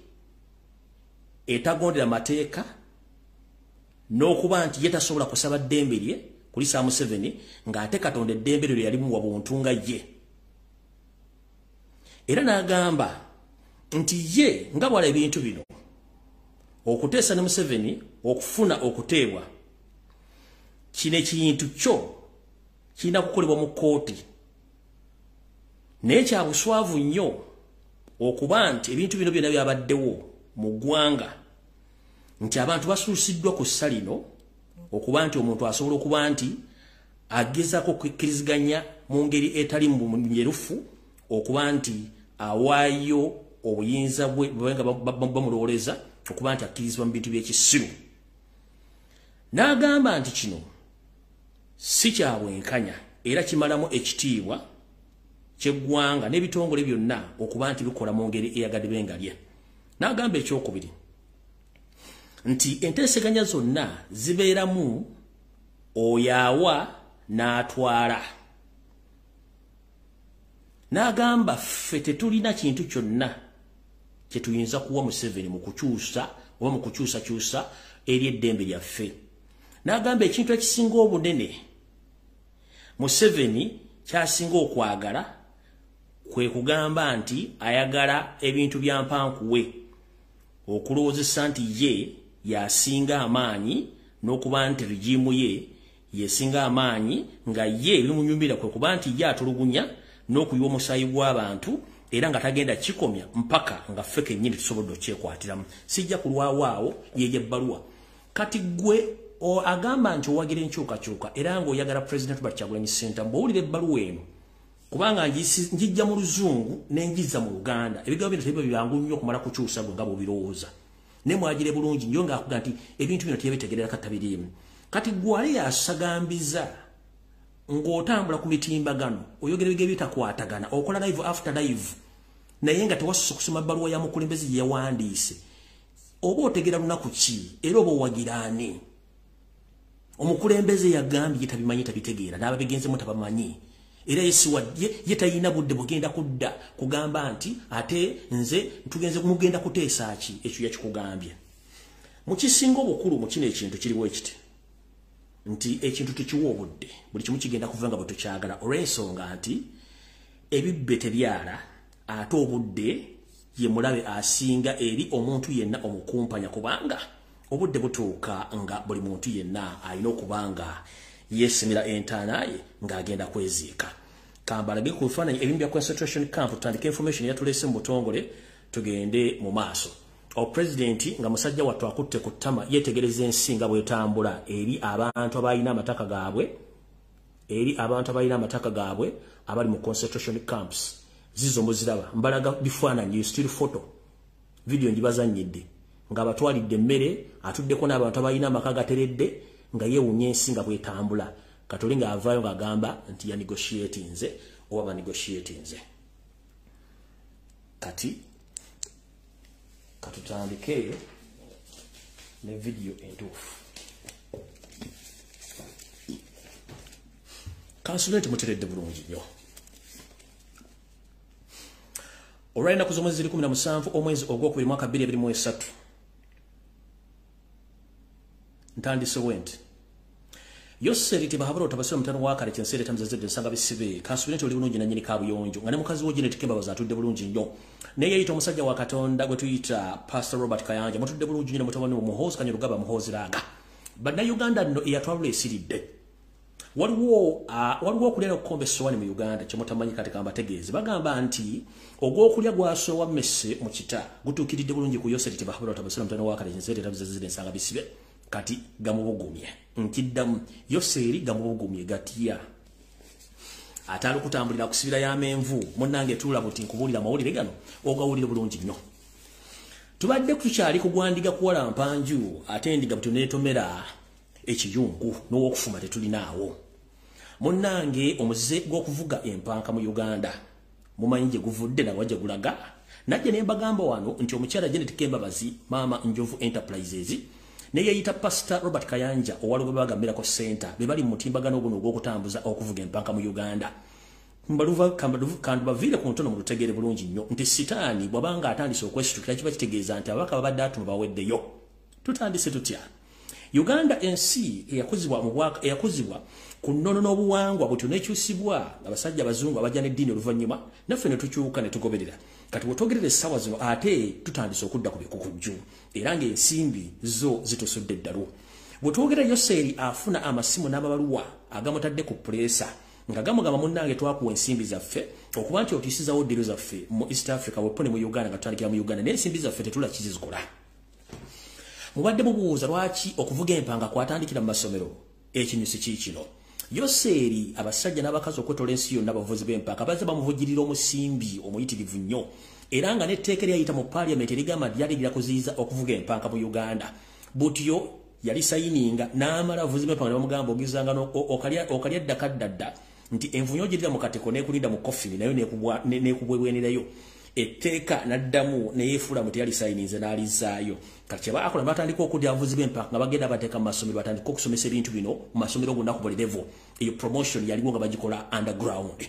etagondera mateeka n'okuba nti ye tasobola kusaba ddembe lye kulisa Museveni ng'ate Katonda eddembe lye yalimuwa buntu nga ye. Era n'agamba nti ye nga bw'ala ebintu bino okuteesa ne Museveni okufuna okuteebwa kino ekintu kyo kirina kukolebwa mu kkooti, naye kya buswavu nnyo okuba nti ebintu bino byonna byabaddewo mu ggwanga nti abantu basuusiddwa ku ssa lino okuba nti omuntu asobola okuba nti agezaako okukkiriziganya mu ngeri etali njerufu okuba nti awaayo obuyinza bwe nga bamulowooleza okuba nti akkirizibwa mu bintu by'ekisiru. N'agamba nti kino si kya bwenkanya era kimalamu ekitiibwa ky'eggwanga n'ebitongole byonna okuba nti bikola mu ngeri eyagadde bengalye. N'agamba ekyokubiri nti enteeseganya zonna zibeeramu oyo awa n'atwala. N'agamba ffe tetulina kintu kyonna kye tuyinza kuwa Museveni mu kukyusa oba mu kukyusakyusa eri eddembe lyaffe. N'agamba ekintu ekisinga obunene Museveni kyasinga okwagala kwe kugamba nti ayagala ebintu bya mpankuwe, okulowoozesa nti ye yasinga amaanyi n'okuba nti rigimu ye yesinga amaanyi, nga ye ebimunyumira kwe kuba nti ye atulugunya n'okuyiwa omusaayi gw'abantu era nga tagenda kikomya mpaka nga ffe kennyini tusobodde okyekwatiramu. Sijja kulwawo awo yeyo ebbaluwa. Kati ggwe agamba nti owagira enkyukakyuka era ng'oyagala President Robert Kyagulanyi Ssentamu, bw'owulira ebbaluwa eno, kubanga njijja mu Luzungu ne njiza mu Luganda, ebigambo bino tebiba byangu nnyo okumala kukyusa gwe nga bw'obirowooza, naye mwagire bulungi nnyo ng'akuga nti ebintu bino teyabitegeerera katabiriimu. Kati gwali yasagambiza ng'otambula ku mitimbagano oyogera ebigambo bitakwatagana, okola live after live, naye nga tewasusa okusoma bbaluwa ya mukulembeze gye yawandiise, oba otegeera lunaku ki era oba owagira ani? Omukulembeze yagambye ye tabimanyi, tabitegeera, n'ababigenzemu tabamanyi, era ye talina budde bugenda kudda kugamba nti ate nze tugenze mugenda kuteesa ki. Ekyo yakikugambye. Mu kisinga obukulu mu kino ekintu kiriwo ekiti nti ekintu tukiwa obudde, buli kimu kigenda kuva nga bwe tukyagala, olw'ensonga nti ebibbe tebyala, ate obudde ye mulabe asinga eri omuntu yenna omukumpanya, kubanga obudde butuuka nga buli muntu yenna alina okuba nga yeesimira entaana ye ng'agenda kweziika. Kambalage ku bifaananyi ebimu bya concentration camp, tutandike information yatulese mu butongole, tugende mu maaso. Opulezidenti nga musajja wattu akutte ku ttama yeetegereza ensi nga bwetambula eri abantu abalina amataka gaabwe, eri abantu abalina amataka gaabwe abali mu concentration camps. Zizo muziraba, mbalaga bifaananyi, still photo, video ngibazannyidde ng'abatwalidde emmere, atuddeko n'abantu abalina amaka gateredde, nga yeewuunya ensi nga bwetambula. Katoli ng'avaayo ng'agamba nti yanegotiatinze oba banegotiatinze. Kati katutandike ne vidiyo entuufu. Kansule nti muteredde bulungi nnyo. Olw'ennaku z'omwezi ziri 17 omwezi ogwokubiri mwaka 2023. Ntandise bwenti. Yoseri Tibahabura tabasira mutano wa kale kyensere tamzazedde nsanga bisibe kansubire nti oli bulungi nannyini kabuyonjo nga ne mukazi wo Janet Kembabazi atudde bulungi nnyo naye yeyita omusajja wa Katonda gwe tuyita Pastor Robert Kayanja mutudde bulungi nnyo mutabani wa Muhoozi Kanyarugaba Muhoozi Raga. Bannayuganda nno eyatwalula esiridde. Waliwo okulya n'okukomba essowaani mu Uganda kye mutamanyi kati kambategeeze. Bagamba nti ogw'okulya gwasoowa mmese mu kita gutuukiridde bulungi ku Yoseri Tibahabura tabasira mutano wa kale kyensere tamzazedde nsanga bisibe kati gamubugumye. Nkiddamu Yoseri gamubugumye gatya atali kutambulira kusibira y'amenvu. Munnange tuula buti nkubuulira amawulire gano ogawulire bulungi nnyo. Tubadde tukyali kugwandiga kuwala mpanju ate endiga buti neetomera ekiyungu n'owokufuma tetulinaawo. Munnange omuze gw'okuvuga empanka mu Uganda mumanyi gye guvudde nawa gye gulaga. Najje ne mbagamba wano nti omukyala Janet Kembabazi Maama Njovu Enterprises naye yeyita Pastor Robert Kayanja ow'Alubaga Miracle Center be bali mu mutimbagano guno ogw'okutambuza okuvuga empanka mu Uganda. Mbaluva kandubaviire ku ntono mu lutegere bulungi nnyo nti Sitaani bw'abanga atandise okwesitukira kiba kitegeeza nti ababaka babadde atuma baweddeyo. Tutandise tutya? Uganda ensi eyakuzibwa ku nnono n'obuwangwa butyo n'ekyusibwa abasajja abazungu abajja n'eddiini oluvannyuma naffe ne tukyuka ne tugoberera. Kati bw'otwogerera essaawa zino ate tutandise okudda ku bikukujju era ng'ensimbi zo zitusudde eddalu. Bw'otwogera Yoseri afuna amasimu n'amabaluwa agamutadde ku puleesa nga gamugamba munnange twakuwa ensimbi zaffe okuba nti otiisizaawo ddiiro zaffe mu East Africa wepone mu Uganda nga tutandikira mu Uganda naye ensimbi zaffe tetula kizikola. Mubadde mubuuza lwaki okuvuga empanga kwatandikira mu masomero ekinyusi kiikino. Yoseri abasajja n'abakazi okwetola ensi yonna abavuzi b'empaka bazze bamuvugirira omusimbi omuyitirivu nnyo era nga n'etteeka eryayita mu paaliyamenti erigamba nti lyali kuziyiza okuvuga empanka mu Uganda. Butyo yali sayininga n'amala abavuzi b'empaka ne bamugamba ogizanga okalya ddaka ddadda nti envunyo ogirira mu kateko n'ekulinda mu kofini nayo n'ekubwebwenerayo. Etteeka n'addamu ne yeefuula mu teyali sayininze n'alizaayo. Kati kye baakola batandika okudya abavuzi b'empaka nga bagenda bateeka mu masomero batandika okusomesa ebintu bino mu masomero gonna ku buli level. Eyo promotion yaliwo nga bagikola underground.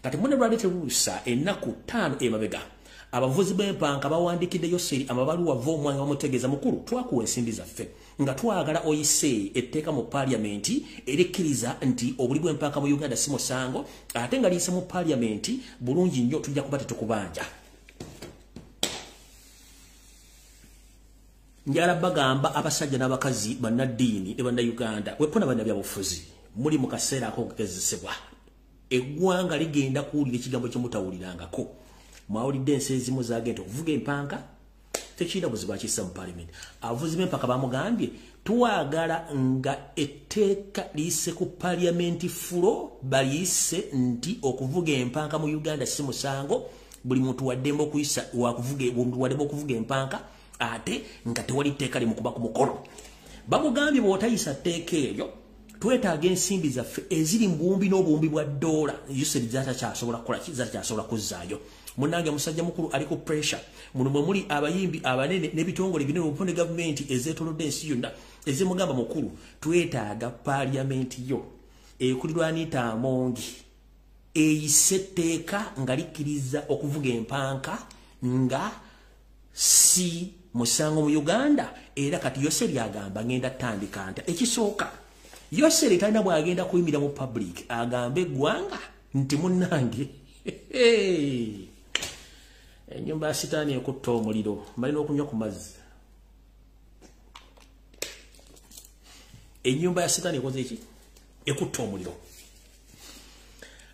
Kati munne lwali teruusa ennaku 5 emabega abavuzi b'empanka bawandiikidde Yoseri amabaluwa v'omwanga bamutegeeza mukulu twakuwa ensimbi zaffe nga twagala oyise etteeka mu paaliyamenti erikkiriza nti obuli bw'empanka mu Uganda si musango ate nga liyise mu paaliyamenti bulungi nnyo tujja kuba tetukubanja. Njala bagamba abasajja n'abakazi bannaddiini ne bannayuganda wepona bannabyabufuzi muli mu kaseera ak'okugezesebwa. Eggwanga ligenda kuwulira ekigambo kye mutawulirangako. Mwawulidde ensi ezimu zagenda okuvuga empanka tekirina buzibu akiyisa mu paalamenti. Abavuzi b'empaka bamugambye twagala nga etteeka liyise ku paaliyamenti fulo baliyise nti okuvuga empanka mu Uganda si musango buli muntu waddembe okuvuga empanka ate nga tewali tteeka limukuba ku mukono. Bamugambye bw'otayisa tteeka eryo twetaaga ensimbi zaffe eziri mu buwumbi n'obuwumbi bwa ddoola Yoseri zatakyasobola kukola ki zatakyasobola kuzzaayo. Munnange musajja mukulu ali ku pressure. Muno mwe muli abayimbi abanene n'ebitongole binene obupone gavumenti ezeetoolodde ensi yonna ezimugamba mukulu twetaaga paaliyamenti yo ekulirwa Anita Amongi eyise etteeka nga likkiriza okuvuga empanka nga si musango mu Uganda. Era kati Yoseri agamba ngenda tandika nta ekisooka Yoseri talina bw'agenda kuyimira mu public agambe eggwanga nti munnange ennyumba ya Sitaani ekutta omuliro malina okunywa ku mazzi. Ennyumba ya Sitaani ekoze ki? Ekutta omuliro.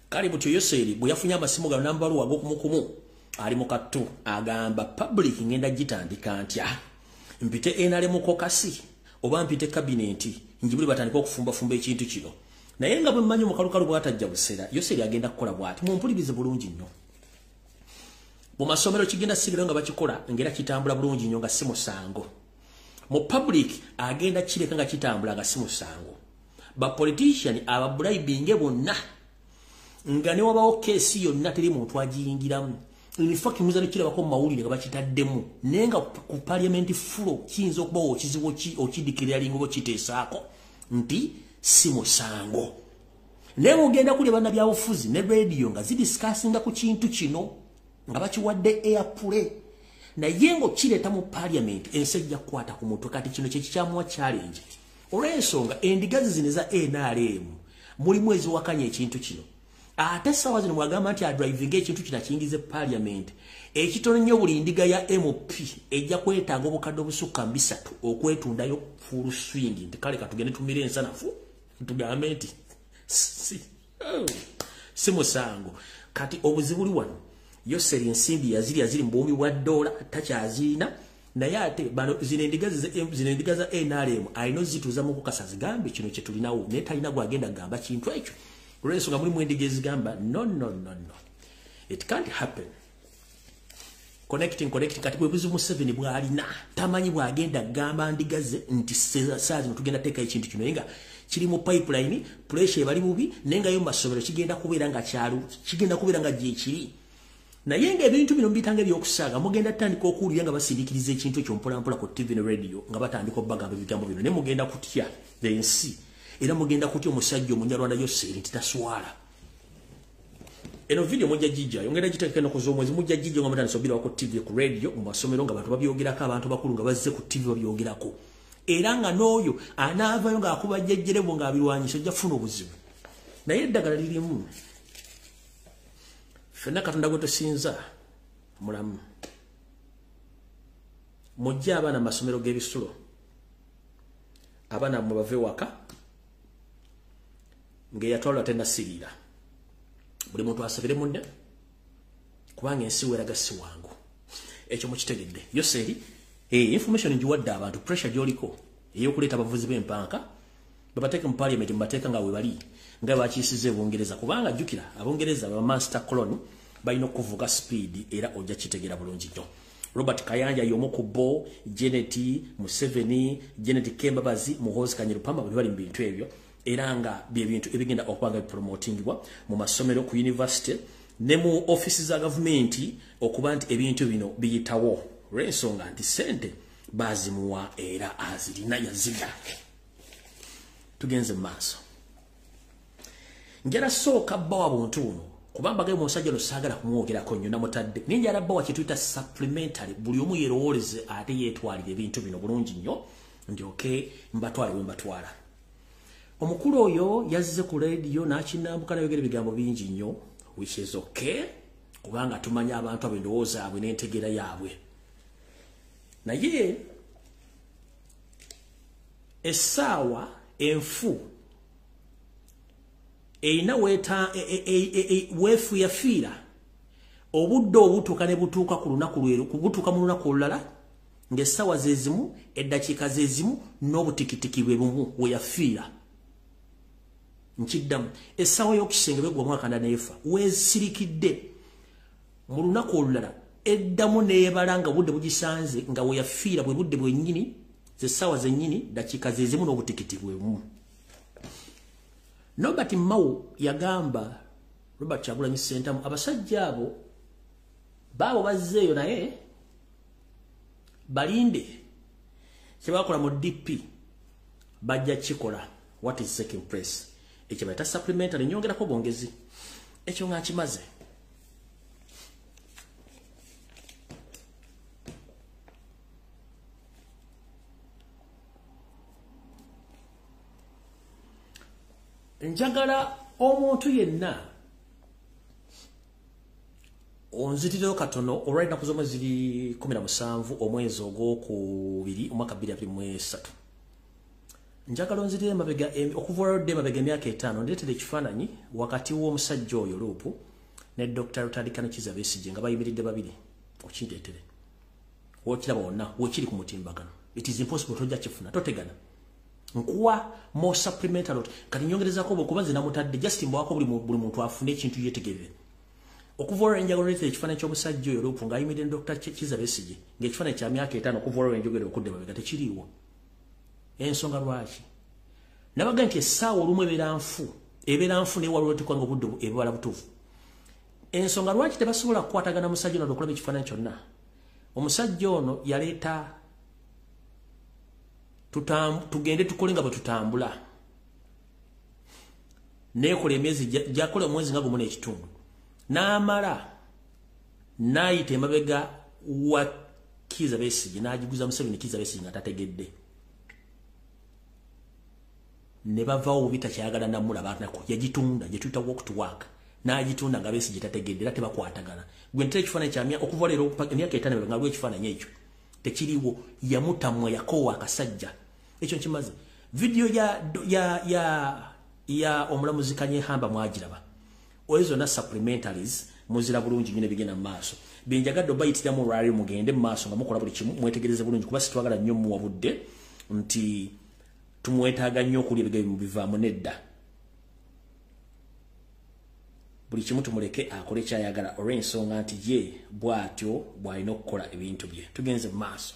Kale butyo Yoseri bwe yafunye amasimu gano n'amabaluwa ag'okumukumu ali mu kattu agamba public ngenda gitandika ntya mpite NRM kokasi oba mpite kabinenti njibuli batandika okufumbafumba ekintu kino. Naye nga bwe mmanyi omukalukalu bw'atajja busera Yoseri agenda kukola bw'ati. Mumpulirize bulungi nnyo. Mu masomero kigenda sigala nga bakikola ng'era kitambula bulungi nnyo nga si musango. Mu public agenda kireka nga kitambula nga si musango. Ba politician ababribinge bonna nga ne wabawo keesi yonna teri muntu agiyingiramu. In fact muzali kirabako mu mawulire nga bakitaddemu naye nga ku parliament floor kiyinza okubawo okizibu okidikirira oba okiteesaako nti si musango. Naye mugenda kulya bannabyabufuzi ne radio nga zidiscussinga ku kintu kino nga bakiwadde airplay naye ng'okireeta mu parliament ensi ejja kukwata ku mutwe. Kati kino kye kikyamuwa challenge olw'ensonga endigazi zino eza NRM mulimu eziwakanya ekintu kino. Ate essaawa zino bw'agamba nti adrivinga ekintu kino akiyingize parliament, ekitono nnyo buli ndiga ya MP ejja kwetaaga obukadde obusukka 300 okwetundayo full swing nti kale katugende tumire ensanafu tugambe nti si musango. Kati obuzibu buli wano, Yoseri ensimbi yazirya ziri mu buwumbi bwa dola takyazirina, naye ate bano zino endiga za NRM alina ozituuza mu kukasa zigambe kino kye tulinawo, naye talina gwagenda kugamba kintu ekyo olw'ensonga mulimu endiga ezigamba no no no no, it can't happen. Connecting kati bwe buzibu Museveni bw'alina, tamanyi bw'agenda kugamba ndiga ze nti saa zino tugenda teeka ekintu kino, naye nga kiri mu pipeline, pressure ebali bubi, naye nga yo mu masomero kigenda kubeera nga kyalo, kigenda kubeera nga gyekiri. Naye ng'ebintu bino mbiyitanga ebyokusaaga, mugenda tandika okuwulira nga basindikiriza ekintu ekyo mpolampola ku TV ne radio nga batandika obbagamba ebigambo bino, naye mugenda kutya ensi, era mugenda kutya omusajja Omunyarwanda Yoseri nti taswala. Eno video mujja gijjayo, ngenda giteekako ennaku z'omwezi, mujja gijja nga mutandise obbirawo ku TV, ku radio, mu masomero nga abantu babyogerako, abantu bakulu nga bazze ku TV babyogerako, era nga n'oyo anaavayo ng'akuba jjejjerebu ng'abirwanyisa ojja kufuna obuzibu. Naye eddagala lirimu. Ffenna Katonda gwe tusinza mulamu. Mujje abaana mu masomero g'ebisulo, abaana mmwe bave waka ng'eyatwalwa tennasiriira. Buli muntu asabire munne kubanga ensi weeraga si wangu. Ekyo mukitegedde. Yoseri, information ngiwadde abantu, pressure gy'oliko ey'okuleeta abavuzi b'empanka babateeke mu parliament, mubateeka nga we bali nga bakiisiza Ebungereza, kubanga jjukira Abungereza ba master colony balina okuvuga speed, era ojja kitegeera bulungi nnyo. Robert Kayanja y'omu ku bo, Janet Museveni, Janet Kembabazi, Muhoozi Kainerugaba bali mu bintu ebyo, era nga bye bintu ebigenda okuba nga bipromotingibwa mu masomero, ku university ne mu office za gavumenti, okuba nti ebintu bino biyitawo olw'ensonga nti ssente bazimuwa era azirina yaziga. Tugenze mu maaso. Njala sooka bbawa buntu buno kubamba ge musajja ono saagala kumwogerako nnyo namutadde, naye njala bbawa kye tuyita supplementary, buli omu yeerowooleze ate yeetwalire ebintu bino bulungi nnyo ndyoke mbatwale we mbatwala. Omukulu oyo yazze ku radio n'akinambuka n'ayogera ebigambo bingi nnyo, which is okay kubanga tumanyi abantu abo endowooza yaabwe n'entegeera yaabwe. Naye essaawa enfu erina weefu yafiira obudde obutuuka ne butuuka ku lunaku lweru, kubutuuka mu lunaku olulala ng'essaawa ze zimu, eddakiika ze zimu n'obutikitiki bwe bumu we yafiira. Nkiddamu, essaawa y'okisenge bwegwa omwaka neefa weesirikidde mu lunaku olulala eddamu neebala nga obudde bugisanze nga we yafiira bwe budde bwennyini, zessaawa zennyini, dakiika ze zimu n'obutikiti bwe bumu. Norbert Mao yagamba Robert Kyagulanyi Ssentamu, abasajja abo baabo bazzeeyo naye balinde kye bakola mu DP bajja kikola. What is second place? Ekyo bayita supplementary, nyongerako bwongezi. Ekyo nga nkimaze. Njagala omuntu yenna onzitireyo katono olw'ennaku z'omwezi ziri 17 omwezi ogwokubiri omwaka 2023. Njagala onzitire emabega okuva olwodde emabega emyaka 5 ndeetera ekifaananyi wakati w'omusajja oyo Luupu ne Dr. Rutadikana Kizza Besigye nga bayimiridde babiri. Okindeetere wokiraba wonna wekiri ku mutimbagano. It is impossible, tojja kifuna, totegana. Nkuwa more supplementary kati nyongerezako bwe kuba nze namutadde just mbawako buli muntu afune ekintu yeetegerere. Okuva olwo enjagala oleetera ekifaananyi ky'omusajja oyo Luupu ng'ayimiridde ne Dr. Kizza Besigye ng'ekifaananyi kya myaka 5 okuva olwo enjogera okudda emabega tekiriiwo. Ensonga lwaki? Nabaga nti essaawa olumu ebeera nfu naye waliwo otuuka ng'obudde ebubala butuufu. Ensonga lwaki tebasobola kukwatagana musajja ono okulaba ekifaananyi kyonna? Omusajja ono yaleeta tugende tukole nga bwe tutambula. Neekola emyezi gyakola omwezi nga gumu n'ekitundu. N'amala N'ayita emabega wa Kizza Besigye n'agiguza Museveni. Kizza Besigye nga tategedde, ne bavaawo bitakyayagala namulaba nako. Yagitunda gye tuyita walk to work, n'agitunda nga Besigye tategedde era tebakwatagana. Gwe ntera ekifaananyi kyamya okuva leero emyaka 5 nga lwa ekifaananyi ekyo tekiriwo. Yamutamwa, yakoowa akasajja. Ekyo nkimaze. Vidiyo ya omulamuzi Kanyehamba mwagiraba, oyo zonna supplementaries muzira bulungi nnyo ebigenda mu maaso. Byenjagadde obayitiramu olwali, mugende mu maaso nga mukola buli kimu, mwetegereze bulungi, kuba situwagala nnyo muwa budde nti tumwetaaga nnyo okulya ebigabi mubivaamu. Nedda, buli kimu tumuleke akole kyayagala, olw'ensonga nti ye bw'atyo bw'alina okukola ebintu bye. Tugenze mu maaso.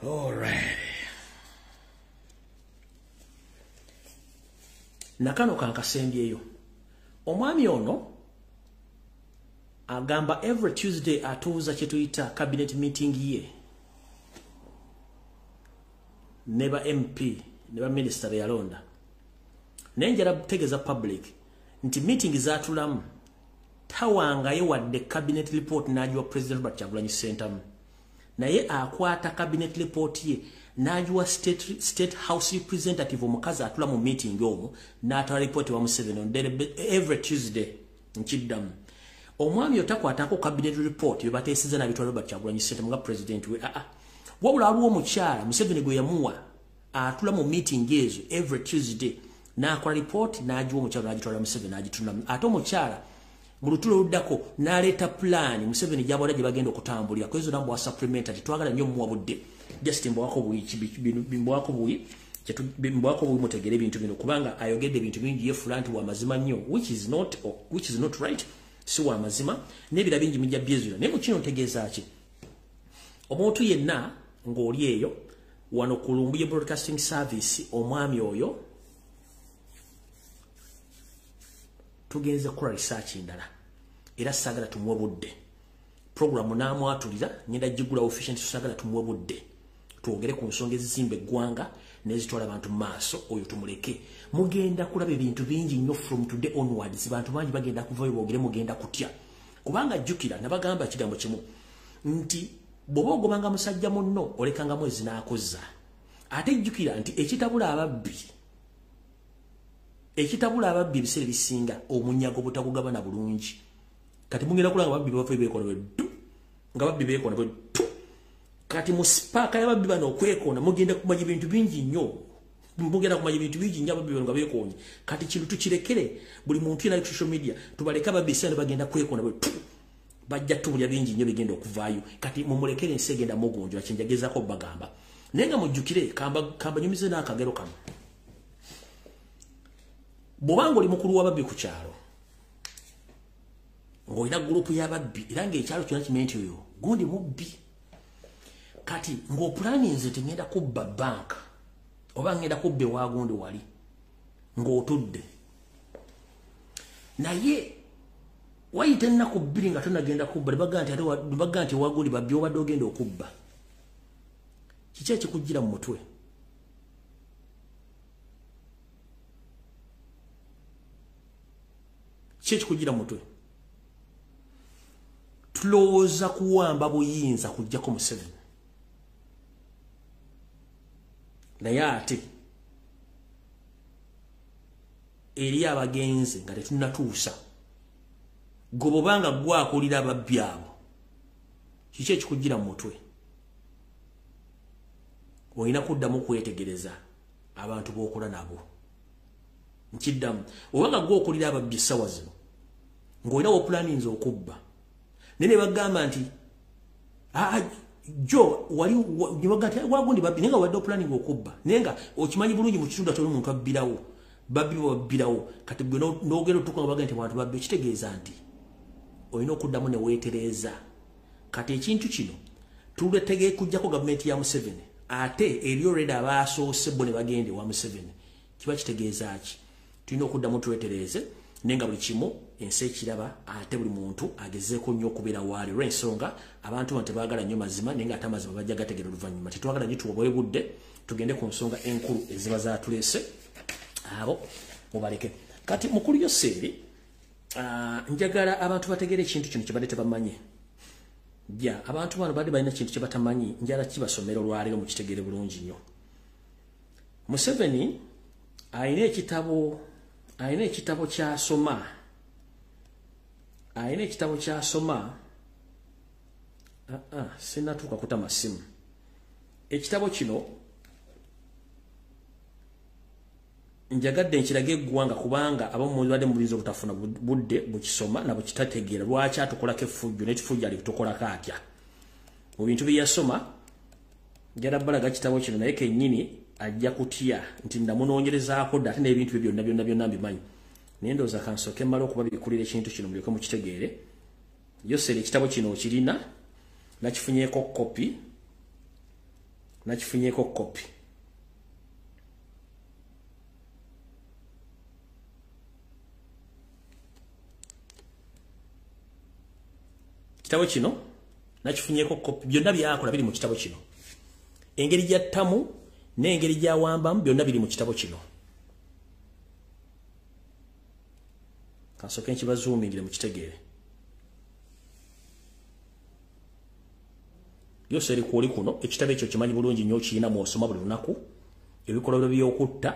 Alright. Nakano kankasembyeyo. Omwami ono agamba every Tuesday atuuza kye tuyita cabinet meeting ye ne ba MP ne ba minister be yalonda. Naye njala kutegeeza public nti meeting zaatulamu tawangayo wadde cabinet report n'agiwa President Robert Kyagulanyi Ssentamu, naye akwata cabinet report ye n'agiwa state house representative, omukazi atula mu meeting omwo, n'atwala report wa Museveni every Tuesday. Nkiddamu, omwami otakwatako cabinet report bye bateeseza n'abitwala Robert Kyagulanyi Ssentamu nga president we. Aa, wabula waliwo omukyala Museveni gwe yamuwa atula mu meeting ezo every Tuesday, n'akola report n'agiwa omukyala, n'agitwala Museveni, n'agitunamu. Ate omukyala mu lutulo oluddako n'aleeta plan Museveni gy'abawala gye bagenda okutambulira. Kwezo nambwa supplementary, twagala nnyo muwa budde, just mbwako buyi, mbwako buyi, mutegere ebintu bino, kubanga ayogedde ebintu bingi, yefuula nti wa mazima nnyo, which is not right. Si wa mazima n'ebira bingi mujja byezula. Naye mu kino ntegeeza ki? Omuntu yenna ng'oli eyo wano ku Lumbuye Broadcasting Service, omwami oyo tugenze kukola research ndala, era saagala tumuwe budde. Programu n'amwatulira ngenda gigula official, saagala tumuwe budde twogere ku nsonga ezizimba eggwanga n'ezitwala abantu mu maaso. Oyo tumuleke. Mugenda kulaba ebintu bingi nnyo from today onwards. Bantu bangi bagenda kuvayo boogere, mugenda kutya, kubanga jjukira nabagamba ekigambo kimu nti bw'oba ogobanga musajja munno olekanga mwezi n'akozza. Ate jjukira nti ekitabula ababbi ebiseera ebisinga omunyago butagugabana bulungi. Kati mugenda kulaba nga babbi bava beekona bwe ddu, nga babbi beekona bwe ddu. Kati mu sipaaka y'ababbi bano okwekoona mugenda kumanya ebintu bingi nnyo, mugenda kumanya ebintu bingi nnyo ababbi bano nga beekoonye. Kati kino tukirekere buli muntu yenna ali ku social media, tubaleke ababbi esaana bagenda kwekoona bwe tu, bajja tubulya bingi nnyo bigenda okuvaayo. Kati mumulekere, ensi egenda mugunjula. Kyenjagezaako bagamba, naye nga mujjukire, kambanyumize n'akagero kano. Bw'obanga oli mukulu w'ababbi ku kyalo, ng'olina gurupu y'ababbi, era ng'ekyalo kyonna kimanyi nti oyo gundi mubbi, kati ng'opulaninze nti ngenda kubba banka oba ngenda kubba ewa gundi wali, ng'otudde, naye wayita ennaku 2 nga tonagenda kubba, ne bagaa nti ewa gundi babbi obadde ogenda okubba, kiki ekikujjira mu mutwe? Kiki ekikujjira mu mutwe? Tulowooza kuwamba buyinza kujjako Museveni, naye ate eri abagenze nga tetunnatuusa. Gwe bwobanga gwakulira ababbi abo, kiki ekikujjira mu mutwe? Olina kuddamu kwetegereza abantu b'okola nabo. Nkiddamu, obanga gwokulira ababbi essaawa zino ng'olina wopulaninze okubba, naye ne bagamba nti aa jo wali wagundi babbi, naye nga wadde opulaninga okubba, naye nga okimanyi bulungi mu kitundu ate oli muntu abbirawo, babbi babbirawo. Kati gwe n'ogenda otuuka nga bagamba nti bantu babbi, okitegeeza nti olina okuddamu ne weetereeza. Kati ekintu kino tuletege kujjako gavumenti ya Museveni, ate eri already abaasoose bo ne bagenda ewa Museveni. Kiba kitegeeza ki? Tulina okuddamu twetereeze, naye nga buli kimu ensi ekiraba, ate buli muntu agezeeko nnyo okubeera waali, olw'ensonga abantu bano tebaagala nnyo mazima, naye nga ate amazima bajja gategera oluvannyuma. Tetwagala nnyo tuwabwe budde, tugende ku nsonga enkulu eziba zaatuleese. Abo mubaleke. Kati mukulu Yoseeri Njagala abantu bategere ekintu kino kye badde tebamanyi. Ja, abantu bano badde balina kintu kye batamanyi, njala kibasomera olwaleero mukitegere bulungi nnyo. Museveni alina ekitabo ky'asoma. Alina ekitabo ky'asoma. Sinnatuuka kutama simu. Ekitabo kino njagadde nkirage eggwanga kubanga abamu badde mubuyinza obutafuna budde bukisoma na bukitategeera lwaki atukolako effujjo n'ekifujjo ali kutukolako atya. Mu bintu bye yasoma njala balaga kitabo kino naye kennyini ajja kutya nti ndamunoonyerezaako dda ate n'ebintu bye byonna byonna byonna mbimanyi. Naye ndowooza kansooke mmale okubabikulira ekintu kino mulyoke mukitegeere. Yoseri ekitabo kino okirina, nakifunyeeko kopi, nakifunyeeko kopi. Kitabo kino nakifunyeeko kopi, byonna byakola biri mu kitabo kino. Engeri gy'attamu n'engeri gy'awambamu byonna biri mu kitabo kino. Kansooke nkibazuumingire mukitegeere. Yoseri kwoli kuno ekitabo ekyo kimanyi bulungi nnyo okirina mw'osoma buli lunaku ebikolobero by'okutta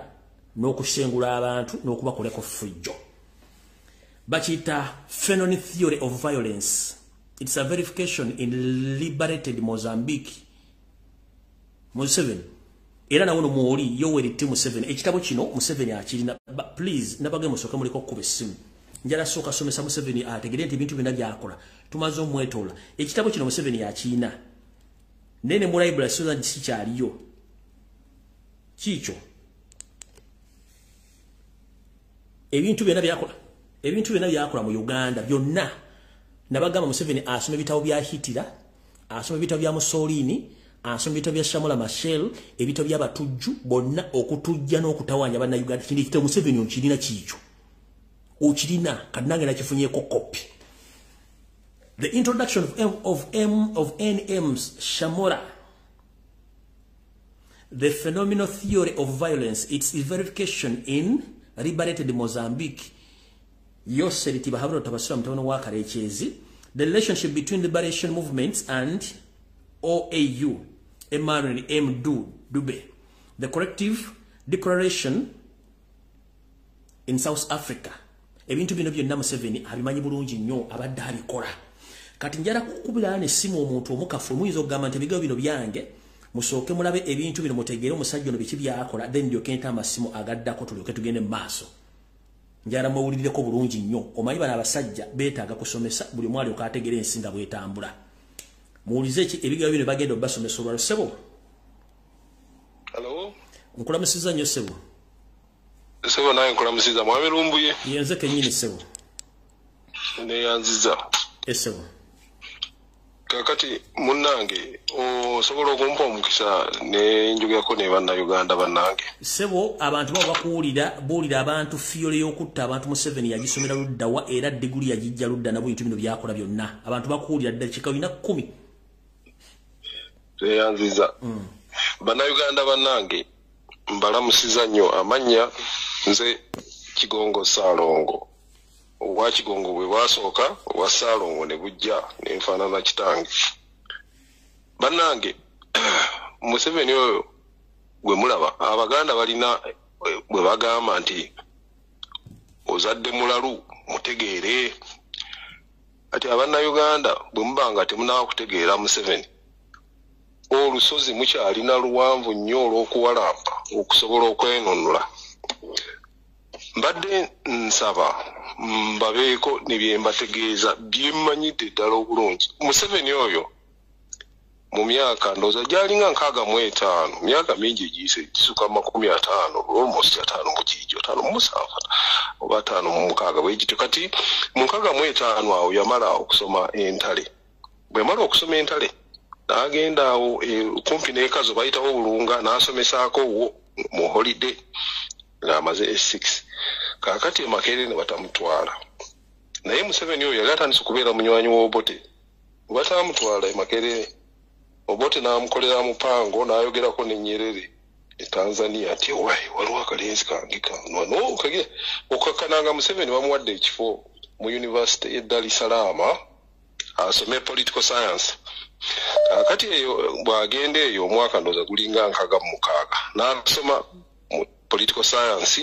n'okusengula abantu n'okubakolako ffujjo. Bakiyita Phenon Theory of Violence. It's a verification in liberated Mozambique. Museveni. Era na wono muoli Yoweri T Museveni. Ekitabo kino Museveni akirina. Please nabage musooke muliko okukuba essimu. Njala sooka somesa Museveni ategere nti ebintu byonna by'akola. Tumaze omwetoola. Ekitabo kino Museveni akirina. Nene mu library so kikyaliyo. Kiikyo. Ebintu byonna by'akola. Ebintu byonna by'akola mu Uganda byonna. Nabagamba Museveni asoma ebitabo bya Hitler, asoma ebitabo bya Mussolini, asoma ebitabo bya Samora Machel, ebitabo by'abatujju bonna okutujja n'okutawaanya bannayuganda. Kino ekitabo Museveni okirina kiikyo. Okirina kati nange nakifunyeeko kopi. The introduction of N.M. Samora, the phenomenal theory of violence, its verification in liberated Mozambique. Yoseri Tibahabura Tabasura Mtono wa Karekyezi, the relationship between liberation movements and OAU, Emmanuel M. Dube, the corrective declaration in South Africa. Ebintu bino byonna Museveni abimanyi bulungi nnyo abadde abikola. Kati njala kukubira n'essimu omuntu omukafu muyinza okugamba nti ebigambo bino byange musooke mulabe ebintu bino mutegeere omusajja ono biki by'akola, then ndyoke nte amasimu agaddako tulyoke tugende mu maaso. Njala mwewulirireko bulungi nnyo. Omanyi bano abasajja beetaaga kusomesa buli omu alyoke ategeere ensi nga bw'etambula. Muwulize ki ebigambo bino bagenda obbasomesa olwalo. Ssebo. Hello. Nkulamusizza nnyo ssebo. Ssebo naye nkulamusizza mwami Lumbuye. Ye nze kennyini ssebo. Neeyanzizza. Ssebo. Kakati munnange osobola okumpa omukisa ne njogerako ne bannayuganda bannange. Ssebo abantu babo bakuwulira, buulira abantu fiyole y'okutta abantu Museveni yagisomera ludda wa era diguli yagijja ludda na bintu bino byakola byonna. Abantu bakuwulira ddakiika olina 10. Neeyanzizza. Bannayuganda bannange mbalamusiza nnyo amannya nze Kigongo Ssaalongo. Obwa Kigongo bwe bwasooka obwa Ssaalongo ne bujja n'enfaanana kitange. Bannange Museveni oyo gwe mulaba Abaganda balina bwe bagamba nti ozadde mulalu mutegeere. Ati abannayuganda bwe muba nga temunnaba kutegeera Museveni, olusozi mukyalina luwanvu nnyo olw'okuwalampa okusobola okwenunula. Mbadde nsaba mbabeeko ne bye mbategeeza bye mmanyidde ddala obulungi. Museveni oyo mu myaka ndowooza gy'alinga 65, myaka mingi egiyise gisuka 50, almost 50 57 oba 56 bwe gityo. Kati mu 65 awo yamala okusoma entale. Bwe yamala okusoma entale n'agenda awo kumpi n'ekazo bayitawo Bulunga n'asomesaako wo mu holiday ng'amaze S6. Kaakati e Makerere ne batamutwala. Naye Museveni oyo yali atandise okubeera munywanyi wa Obote. Bwe batamutwala e Makerere, Obote n'amukolera mupango n'ayogerako ne Nyerere e Tanzania ati wai waliwo akalenzi kange kano okakkananga Museveni bamuwadde ekifo mu University e Dar es Salaam asome political science. Kati eyo bw'agenda eyo omwaka ndowooza gulinga 66 n'asoma mu political science,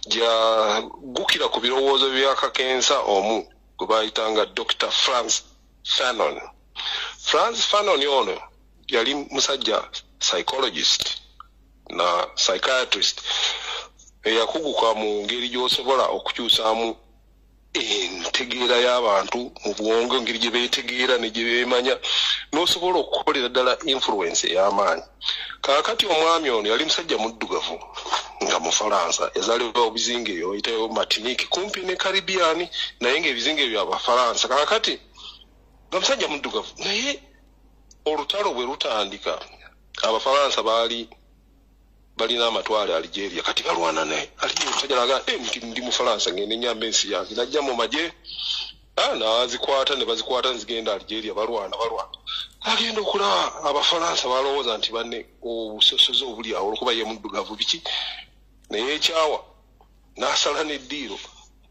gyagukira ku birowoozo bya kakensa omu gwe bayitanga Dr. Frantz Fanon. Frantz Fanon ono yali musajja psychologist na psychiatrist eyakuguka mu ngeri gy'osobola okukyusaamu entegeera y'abantu mu bwongo, engeri gye beetegeera ne gye beemanya, n'osobola okukolera ddala influence ey'amaanyi. Kaakati omwami ono yali musajja muddugavu nga Mufalansa, yazaalibwa mu bizinga ebyo bayitayo Martinique kumpi ne Caribbean, naye ng'ebizinga ebyo Abafalansa. Kaakati nga musajja muddugavu, naye olutalo bwe lutandika Abafalansa baali balina amatwale Algeria, kati balwana naye Algeria. Omusajja n'agamba, "Ndi Mufalansa, ngende nyamba ensi yange." Najja mu magye, n'azikwata ne bazikwata nzigenda Algeria, balwana balwana. Agenda okulaba Abafalansa balowooza nti banne obusosoze obuli awo olwokuba ye muddugavu biki, naye ekyawa n'asala n'eddiiro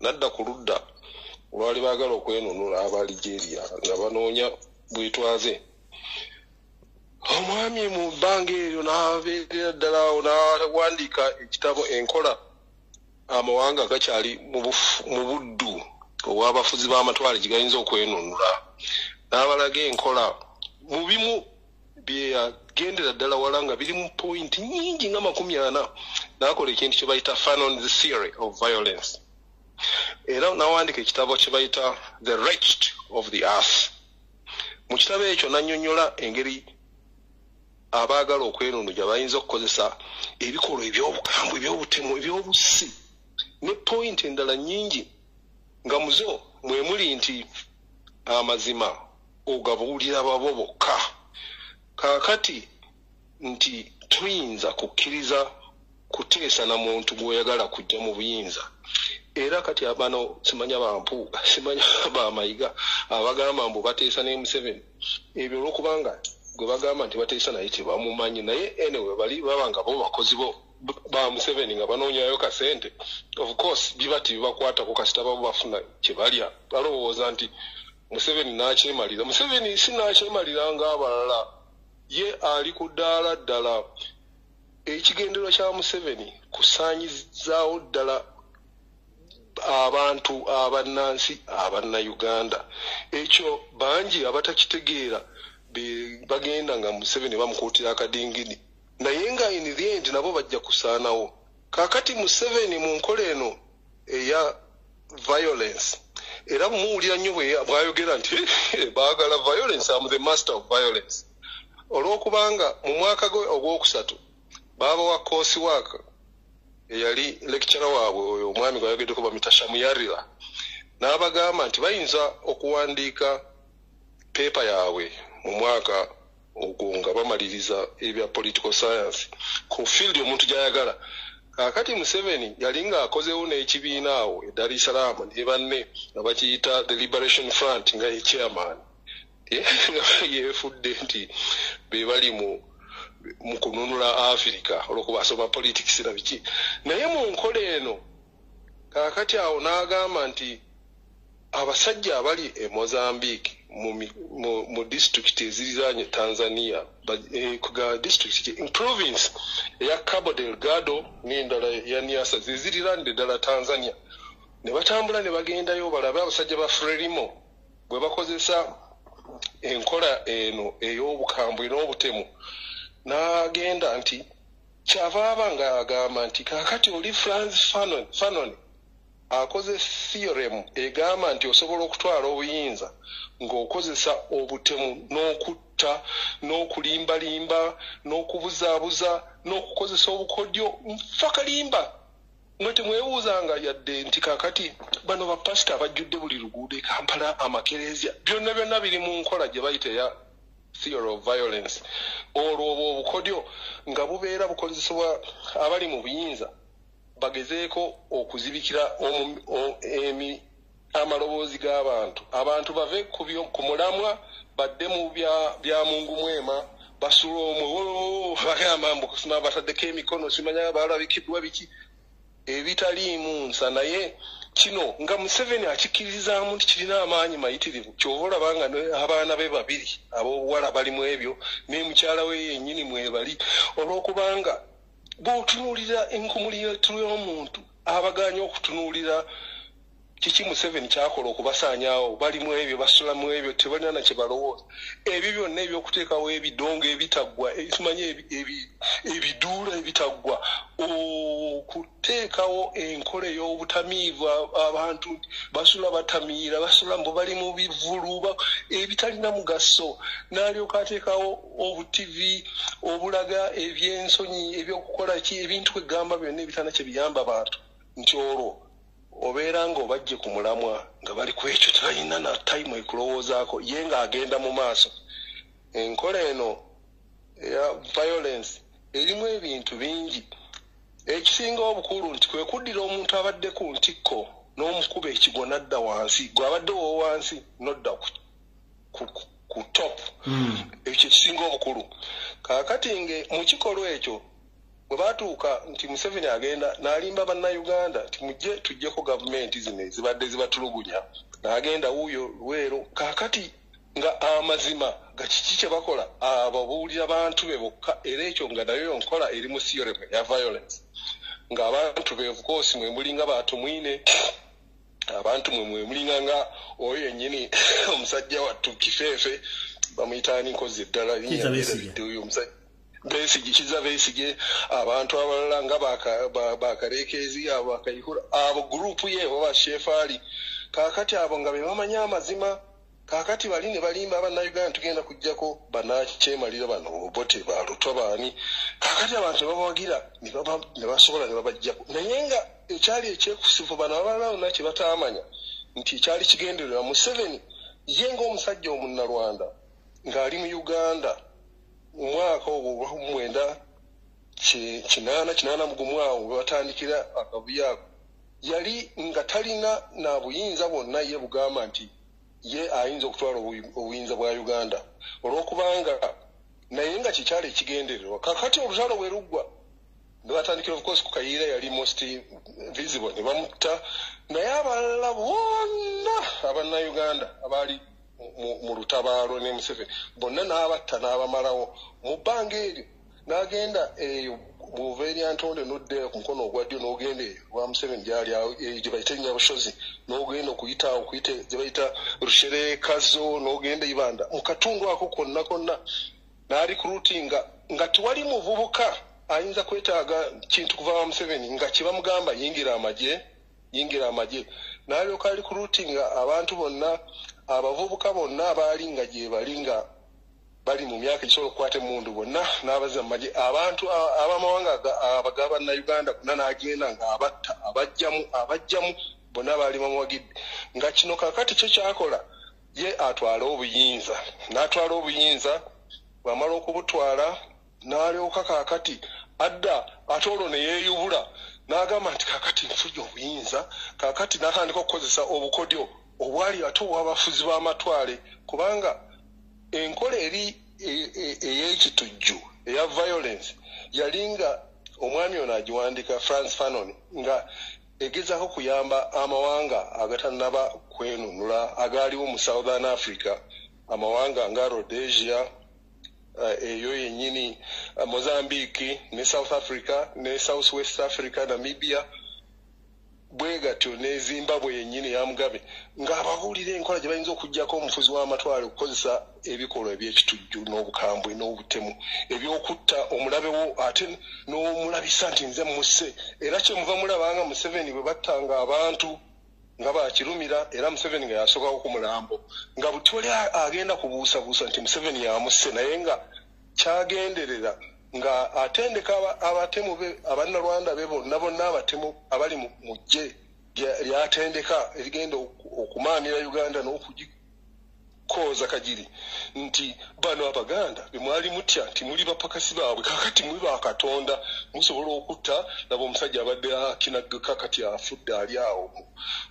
n'adda ku ludda olwali baagala okwenunula aba Algeria nga banoonya bwetwaze. Omwami mu bbanga eryo n'abeerera ddala awo n'awandiika ekitabo Enkola Amawanga Gakyali mu Buddu obw'Abafuzi b'Amatwale gye gayinza okwenunula, n'abalaga enkola mu bimu bye yagendera ddala wala nga biri mu pointi nnyingi nga 40, n'akola ekintu kye bayita Fanon's Theory of Violence, era n'awandiika ekitabo kye bayita The Wretched of the Earth. Mu kitabo ekyo n'annyonnyola engeri abaagala okwenunula bayinza okukozesa ebikolwa eby'obukambwe, eby'obutemu, eby'obusi ne pointi endala nnyingi, nga muzo mwe muli nti amazima ogabuulira babo bokka. Kaakati nti tuyinza kukkiriza kuteesa na muntu gw'oyagala kujja mu buyinza. Era kati abano simanya bampuuga, simanya bamayiga abagamba mbu bateesa ne Museveni, ebyo olwokubanga gwe bagamba nti bateesa naye tebamumanyi, naye anyway bali baba nga bo bakozi bo ba Museveni nga banoonyayo kasente, of course biba tebibakwatako kasita babo bafuna kye balya. Balowooza nti Museveni n'akyemalira. Museveni si n'akyemalira ng'abalala, ye ali ku ddaala ddala. Ekigendererwa kya Museveni kusaanyizaawo ddala abantu abannansi Abannayuganda. Ekyo bangi abatakitegeera bagenda nga Museveni bamukuutira akadingini, naye nga in the end nabo bajja kusaanawo. Kaakati Museveni mu nkola eno eya violence, era mumuwulira nnyo bw'ayogera nti baagala violence, am the master of violence, olw'okubanga mu mwaka gwe ogwokusatu baabawa course work, eyali lecturer waabwe oyo omwami gweyayogeddeko bamita Shamuyarira, n'abagamba nti bayinza okuwandiika paper yaabwe mu mwaka ogwo nga bamaliriza ebya political science ku field omuntu gy'ayagala. Kaakati Museveni yali ng'akozewo n'ekibiina awo e Dar es Salaam ne banne nga bakiyita the Liberation Front, nga ye chairman yeefudde nti be bali mu kununula Africa olwokuba asoma politics na biki. Naye mu nkola eno kaakati awo n'agamba nti abasajja abali e Mozambique mu district eziriraanye Tanzania, district province eya Cabo Delgado n'endala ya Niassa zeziriraanidde ddala Tanzania, ne batambula ne bagendayo balabe abasajja ba Frelimo bwe bakozesa enkola eno ey'obukambwe n'obutemu. N'agenda nti kyava aba ng'agamba nti kaakati oli Frantz Fanon akoze theorem egamba nti osobola okutwala obuyinza ng'okozesa obutemu n'okutta n'okulimbalimba n'okubuzaabuza n'okukozesa obukodyo nfakalimba. Mwe temwebuuzanga yadde nti kaakati bano bapasita abajjudde buli luguudo e Kampala, amakereziya, byonna byonna biri mu nkola gye bayita eya theory of violence. Olwo obwo obukodyo nga bubeera bukozesebwa abali mu buyinza bagezeeko okuzibikira amaloboozi g'abantu, abantu bave ku mulamwa badde mu bya mungu mwema, basula omwe bagamba mbu kusima bataddeko emikono, simanya balabikiddwa biki ebitaliimu nsa. Naye Kino nga Museveni akikkirizaamu nti kirina amaanyi mayitirivu. Ky'ova olaba nga abaana be babiri ab'obuwala bali mu ebyo, ne mukyala we yennyini mwebali, olw'okubanga bw'otunuulira enkumuli y'omuntu abagaanye okutunuulira kiki Museveni kyakola okubasaanyaawo. Bali mu ebyo, basula mu ebyo, tebalina na kye balowooza. Ebyo byonna ebyokuteekawo ebidongo ebitaggwa, simanyi ebiduula ebitaggwa, okuteekawo enkola ey'obutamiivu, abantu basula batamiira, basula mbu bali mu bivulu ebitalina mugaso. N'alyoka ateekawo obutivi obulaga ebyensonyi, ebyokukola ki, ebintu kwegamba byonna ebitalina kye biyamba bantu, nti olwo obeera ng'obajje ku mulamwa nga bali ku ekyo, tebalina na tayimu ekulowoozaako, ye ng'agenda mu maaso. Enkola eno eya violence erimu ebintu bingi. Ekisinga obukulu nti kwe kuddira omuntu abadde ku ntikko n'omukuba ekigwo n'adda wansi, gw'abadde wo wansi n'odda ku top. Ekyo ekisinga obukulu. Kaakati nge mu kikolwa ekyo bwe baatuuka nti Museveni agenda n'alimba Bannayuganda nti mujje tuggyeko gavumenti zino ezibadde zibatulugunya, n'agenda wuuyo Luweero. Kaakati nga amazima ga kiki kye bakola, ababuulira bantu be bokka, era ekyo nga nayo nkola eri mu theorem ya violence, ng'abantu be of course mwe mulinga Batumwine, abantu mwe mwe mulinga nga oyo yennyini omusajja wattu Kifeefe, bamuyita ani nkozi eddala Kizza Besigye. Oyo omusajja Besigye, Kizza Besigye, abantu abalala nga Bakarekeezi, abo Bakayihura, abo gurupu ye oba Shefaali. Kaakati abo nga be bamanyi amazima. Kaakati bali ne balimba Bannayuganda tugenda kuggyako bannakyemalira bano, Obote, Balutwa, baani. Kaakati abantu ne babawagira, ne basobola ne babaggyako. Naye nga ekyali ekyekusifu, bano abalala bonna kye bataamanya nti ekyali kigendererwa Museveni ye ng'omusajja Omunnalwanda ng'ali mu Uganda mu mwaka ogwo 1981 awo we batandikira akavuyo ako, yali nga talina na buyinza bwonna ye bugamba nti ye ayinza okutwala obuyinza bwa Uganda, olw'okubanga naye nga kikyali ekigendererwa. Kakati olutalo bwe luggwa ne batandikira of course ku Kayiira, yali most visible, ne bamutta, naye abalala bonna Abannayuganda abaali mu lutabaalo ne Museveni bonna n'abatta n'abamalawo mu bbanga eryo. N'agenda eyo bw'ova e Lyantonde n'odda ku mukono ogwa ddyo n'ogenda eyo lwa Museveni gy'ali awo, eyo gye bayita Nyabushozi, n'ogenda okuyita awo okuyita gye bayita Rusherekazo, n'ogenda Ibanda, mu katundu ako konna konna n'arecruitinga nga tewali muvubuka ayinza kwetaaga kintu kuva wa Museveni nga kibamugamba yingira amagye, yingira amagye. N'alyoka arecruitinga abantu bonna, abavubuka bonna abaali nga gye bali nga bali mu myaka egisobola okukwata emmundu, bonna n'abazza mu magye. Abantu ab'amawanga abagaba Bannayuganda bonna n'agenda ng'abatta, abajjamu, abajjamu bonna baali bamuwagidde. Nga kino kaakati kyo kyakola ye atwale obuyinza, n'atwala obuyinza. Bw'amala okubutwala n'alyoka kaakati adda ate olwo ne yeeyubula n'agamba nti kaakati nfunye obuyinza. Kaakati n'atandika okukozesa obukodyo obwali ate obw'abafuzi b'amatwale, kubanga enkola eri ey'ekitujju eya violence yali nga omwami ono agiwandika Frantz Fanon nga egezaako kuyamba amawanga agatannaba kwenunula agaaliwo mu Southern Africa, amawanga nga Rhodesia, eyo yennyini, Mozambique ne South Africa ne South West Africa, Namibia bwe gatyo ne Zimbabwe yennyini ya Mugabe, ng'ababuulira enkola gye bayinza okuggyako omufuzi w'amatwale okukozesa ebikolwa eby'ekitujju n'obukambwe n'obutemu eby'okutta omulabe wo ate n'omulabisa nti nze musse. Era kyemuva mulabanga Museveni bwe battanga abantu nga bakirumira, era Museveni nga yasookawo ku mulambo, nga buti oli agenda kubuusabuusa nti Museveni yamusse, naye nga kyagenderera nga atendeka abatemu be, Abannalwanda be bonna bonna, abatemu abali mu ggye lyatendeka erigenda okumaamira Uganda n'okugikooza kagiri, nti bano Abaganda be mwali mutya nti muli bapakasi baabwe, kaakati muli ba Katonda, musobola okutta. Laba omusajja abadde akinagga kati afudde, ali awo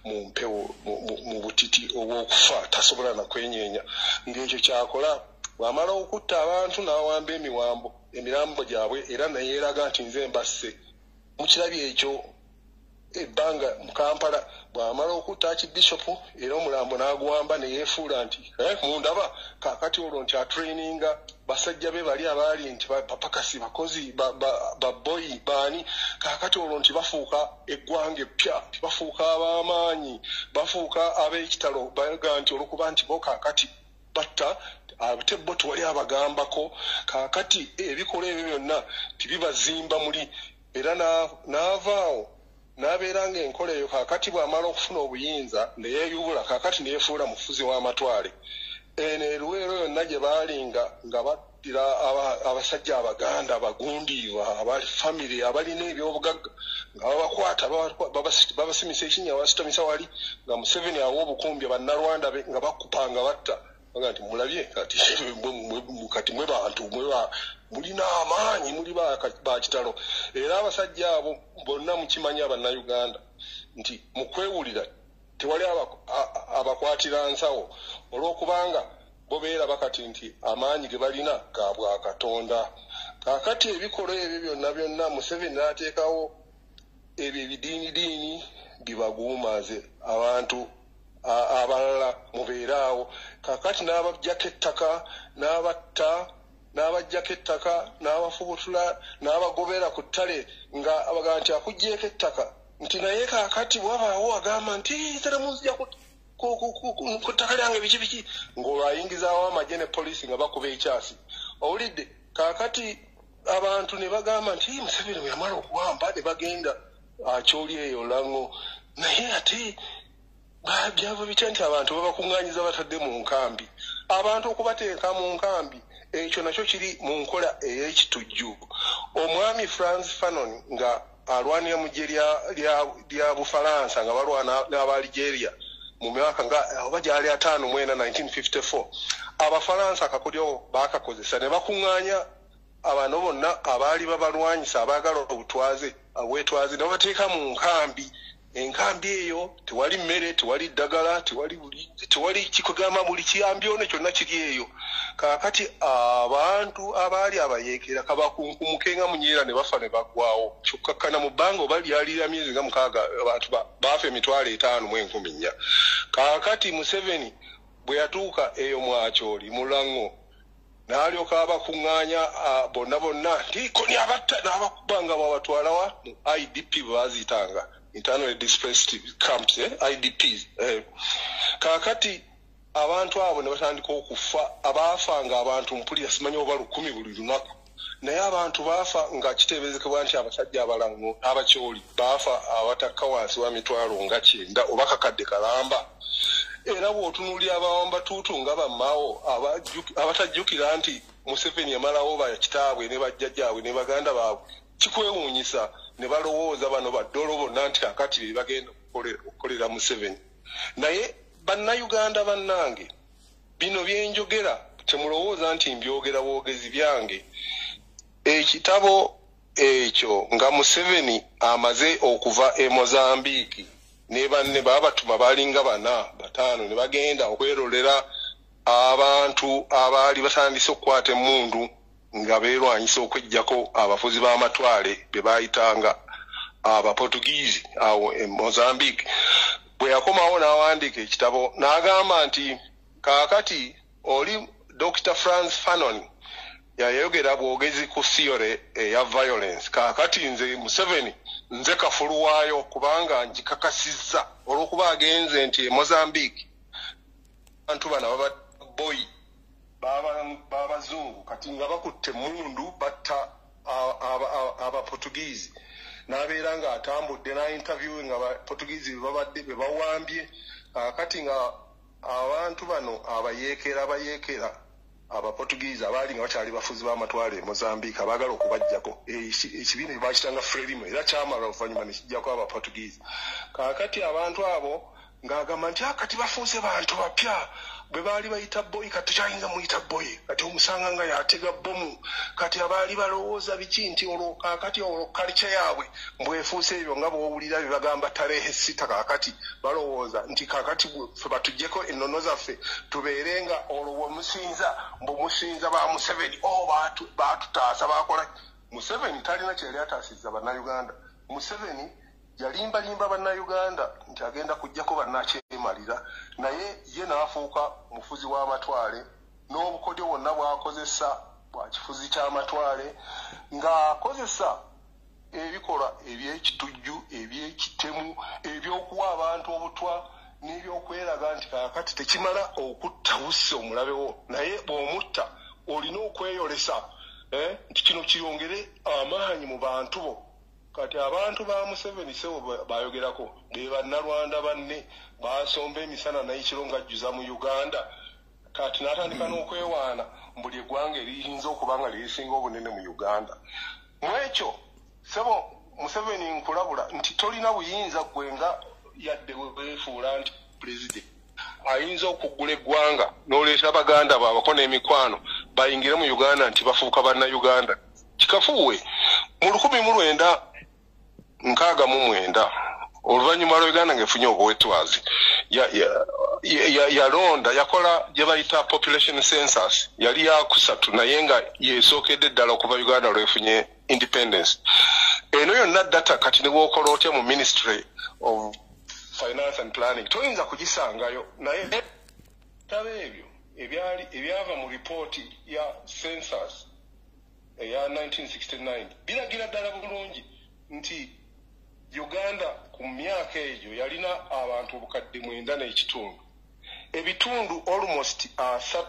mu mpewo, mu butiti obw'okufa, tasobola nakwenyeenya. Ng'ekyo kyakola, bw'amala okutta abantu n'awamba emiwambo, emirambo gyabwe, era neyeeraga nti nze mbasse. Mukirabye ekyo? ebbanga mu Kampala. Bw'amala okutta Archbishop era omulambo n'aguwamba ne yeefuula nti mundaba kaakati olwo nti atraininga basajja be bali abaali nti bapakasi bakozi baboyi baani, kaakati olwo nti bafuuka eggwanga eppya, bafuuka ab'amaanyi, bafuuka ab'ekitalo, baga nti olwokuba nti bo kaakati batta ate bo tewali abagambako. Kaakati ebikolwa ebyo byonna tibibazimba muli, era n'avaawo n'abeera ng'enkola eyo. Kaakati bw'amala okufuna obuyinza ne yeeyubula, kaakati ne yeefuula mufuzi w'amatwale. Eno eruweero yonna gye baalinga nga baddira abasajja Abaganda abagundiiva abali famire abalina ebyobugagga nga babakwata babasimisa ekinnya babasitamisa wali, nga Museveni awa obukumbi Bannarwanda be nga bakupa nga batta. Baga nti mulabye kati mwe bantu mulina amaanyi, muli bakitalo. Era abasajja abo bonna mukimanyi Abannayuganda nti mu kwewulira tewali abakwatira nsawo, olw'okubanga bo beeraba kati nti amaanyi ge balina ga bwakatonda. Kaakati ebikolwa ebyo byonna byonna Museveni n'ateekawo ebyo ebidiinidiini bibaguumaaze abantu abalala mubeere awo. Kaakati n'abaggyako ettaka n'abatta, n'abaggyako ettaka n'abafubutula n'abagobera ku ttale nga abaga nti akuggyeeko ettaka, nti naye kaakati bw'abaawo agamba nti teremunzija ku ttaka lyange biki biki, ng'olwo ayingizaawo amagye ne poliisi nga bakuba ekyasi. Owulidde? Kaakati abantu ne bagamba nti Museveni bwe yamala okuwamba ne bagenda akyoli eyo Lango, naye ate byava bitya nti abantu babakuŋŋaanyiza batadde mu nkambi. Abantu okubateeka mu nkambi ekyo nakyo kiri mu nkola ey'ekitujju. Omwami Frantz Fanon nga alwanira mu ggye lya Bufalansa nga balwana n'aba Algeria mu myaka nga oba gyali 54 1954, Abafalansa akakodyo baakakozesa ne bakuŋŋaanya abano bonna abaali babalwanyisa abaagala obutwaze obwetwaze ne babateeka mu nkambi. Enkambi eyo tewali mmere, tewali ddagala, tewali bulinzi, tewali kikugamba buli kiyambyono kyonna kiri eyo. Kaakati abantu abaali abayeekera kabakunkumuke nga munyeera ne bafa ne baggwawo. Kyokkakkana mu bbanga oba lyalira myezi nga 6 abantu baafa 5,400. Kaakati Museveni bwe yatuuka eyo Mwakyoli mu Lango n'alyoka abakuŋŋaanya bonna bonna nti koni abatta n'abakuba nga babatwala wa mu IDP bwe baaziyitanga internally displaced camps, IDPs. Kaakati abantu abo ne batandika okufa, abaafanga abantu mpulira simanyi oba 1000 buli lunaku, naye abantu baafa nga kiteeberezekebwa nti abasajja Abalango n'Abakyoli baafa abatakka wansi wa 900,000 oba kakadde kalamba. Era bw'otunuulira abawambatuutu nga bammaawo abatajjukira nti Museveni yamalawo bakitaabwe ne bajjajjaabwe ne baganda baabwe, kikwewuunyisa ne balowooza bano baddolo bonna nti kaakati be bagenda okukolera Museveni. Naye Bannayuganda bannange, bino bye njogera temulowooza nti mbyogera bwogezi byange. Ekitabo ekyo nga Museveni amaze okuva e Mozambique ne banne baabatuma baalinga 4 5 ne bagenda okwerolera abantu abaali batandise okukwata emmundu nga beerwanyisa okweggyako abafuzi b'amatwale be baayitanga Abaportugizi awo e Mozambique. Bwe yakomawo n'awandiika ekitabo n'agamba nti kaakati oli Dr. Frantz Fanon yayogera bwogezi ku theory eya violence. Kaakati nze Museveni nze kafulu waayo kubanga ngikakasizza olw'okuba agenze nti e Mozambique abantu bano baba boyi babazungu kati nga bakutte emmundu batta Abaportugizi, n'abeera ng'atambudde n'a-interview nga Abaportugizi be babadde be bawambye. Kaakati nga abantu bano abayeekera Abaportugizi abaali nga bakyali bafuzi b'amatwale e Mozambique abaagala okubaggyako ekibiina bakitanga Frelimo, era kyamala oluvannyuma ne kijjako Abaportugizi. Kaakati abantu abo ng'agamba nti kati bafuuse bantu bapya, bwe baali bayita boyi kati tekyayinza muyita boyi, kati omusanga nga yatega bbomu. Kati abaali balowooza biki nti olwo kaakati olwo kalica yaabwe mbwefuuse ebyo nga bw'owulira bye bagamba tarehe 6, kaakati balowooza nti kaakati ffe batuggyeko ennono zaffe tubeere nga olwo bwe musinza mbu musinza ba Museveni, baatutaasa baakola. Museveni talina kye yali ataasizza Bannayuganda. Museveni Yalimbalimba bannayuganda nti agenda kujjako bannakyemalira, naye ye n'afuuka mufuzi w'amatwale n'obukodyo bwonna bw'akozesa bwa kifuzi ky'amatwale, ng'akozesa ebikolwa eby'ekitujju, eby'ekitemu, ebyokuwa abantu obutwa n'ebyokweraga nti kaakati tekimala okutta busse omulabe wo, naye bw'omutta olina okweyolesa nti kino kiyongere amaanyi mu bantu bo. Kati abantu ba Museveni sebo bayogerako be bannalwanda banne basomba emisana n'ekiro ng'ajjuza mu Uganda. Kati n'atandika n'okwewaana buli eggwanga eriyinza okuba nga lirisinga obunene mu Uganda. Mu ekyo sebo Museveni nkulabula nti tolina buyinza ggwe nga yadde weefuula nti pulezidenti ayinza okuggula eggwanga n'oleeta baganda baabako n'emikwano bayingire mu Uganda nti bafuuka bannayuganda. Kikafuuwe mu 1969 oluvannyuma lwa Uganda ng'efunye obwetwazi yalonda yakola gye bayita population census, yali yakusatu naye nga yeesookedde ddala okuva Uganda lwefunye independence. Eno yonna data kati ne bw'okola otya mu Ministry of Finance and Planning toyinza kugisangayo, naye bitabo ebyo ebyava mu ripooti ya census eya 1969 biragira ddala bulungi nti Uganda ku myaka egyo yalina abantu 9,500, ebitundu almost 30%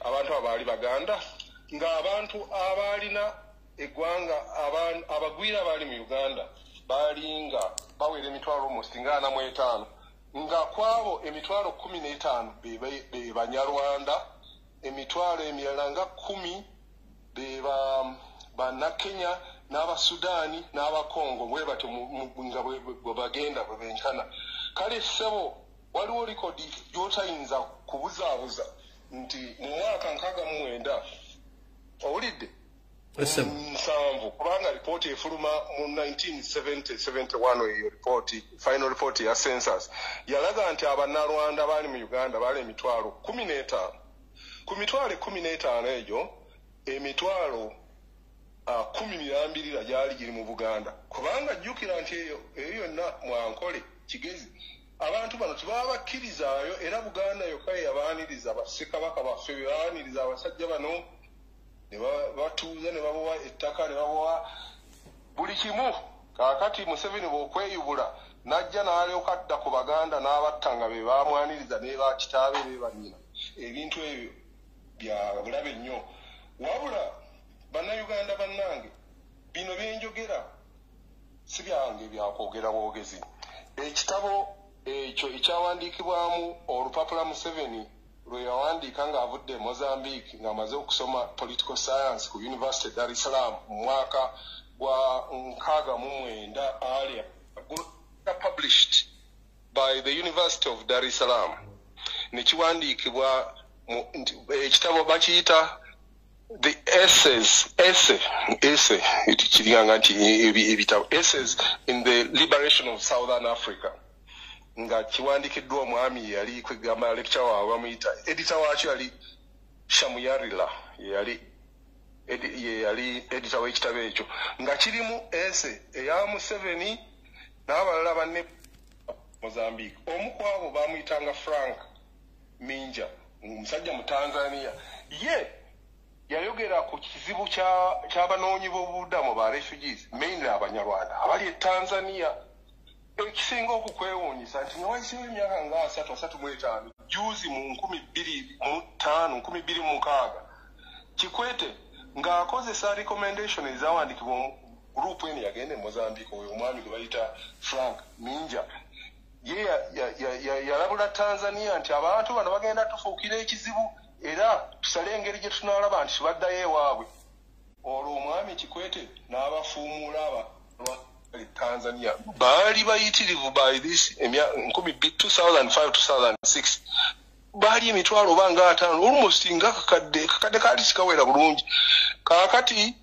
abantu abaali Baganda, ng'abantu abaalina eggwanga abagwira abaali mu Uganda baalinga bawera emitwalo almost nga 45, nga kwabo emitwalo 15 be Banyarwanda, emitwalo emirala nga 10 be Bannakenya n'Abasudaani n'Abakongo, bwe batyo nga bwe bagenda bwe benkana. Kale ssebo waliwo likodi gy'otayinza kubuzaabuza nti mu mwaka 69 owulidde 7, kubanga ripooti efuluma mu 1970-71, eyo ripooti final report ya census yalaga nti Abannarwanda baali mu Uganda baali emitwalo 15. Ku mitwalo 15 egyo emitwalo 10 mirambirira gyali giri mu Buganda, kubanga jjukira nti eyo yonna Mwankole Kigezi abantu bano tebabakkirizaayo, era Buganda yokka ye yabaaniriza bassekabaka baffe be baaniriza abasajja bano ne batuuza ne babawa ettaka ne babawa buli kimu. Kaakati Museveni bw'okweyubula n'ajja n'alyoka adda ku Baganda n'abatta nga be baamwaniriza ne bakitaabe be bannyina. Ebintu ebyo bya bulabe nnyo. Wabula bannayuganda bannange, bino byenjogera si byange byakwogera bwogezi. Ekitabo ekyo ekyawandiikibwamu olupapula Museveni lwe yawandiika ng'avudde e Mozambique ng'amaze okusoma political science ku University Dar es Salaam mu mwaka gwa 69 earlier, published by the University of Dar es Salaam, ne kiwandiikibwa ekitabo bakiyita The Essays, essay kiringanga nti ebitabo Essays in the Liberation of Southern Africa, nga kiwandiikiddwa omwami yali kwegamba lecture waabwe bamuyita editor waakyo yali Shamuyarira, ye yali editor w'ekitabo ekyo, nga kirimu essay eya Museveni n'abalala banne Mozambique. Omu ku abo bamuyitanga Frank Minja, omusajja mu Tanzania. Ye yayogera ku kizibu ky'abanoonyi b'obubudamu ba refugees, mainly Abanyarwanda abali e Tanzania. Ekisinga okukwewuunyisa nti nga wayiseewo emyaka nga 3 35 juzi mu 2005 2006 Kikwete ng'akozesa recommendation ezawandiikibwa mu group eno yagenda e Mozambique, oyo omwami gwe bayita Frank Minja ye yalabula Tanzania nti abantu bano bagenda tufuukira ekizibu era tusale engeri gye tunaalaba nti tubaddayo ewaabwe. Olwo omwami Kikwete n'abafuumuula aba Tanzania baali bayitirivu by this 2005 2006 baali emitwalo oba nga 5 almost nga kakadde kaali sikawera bulungi. Kaakati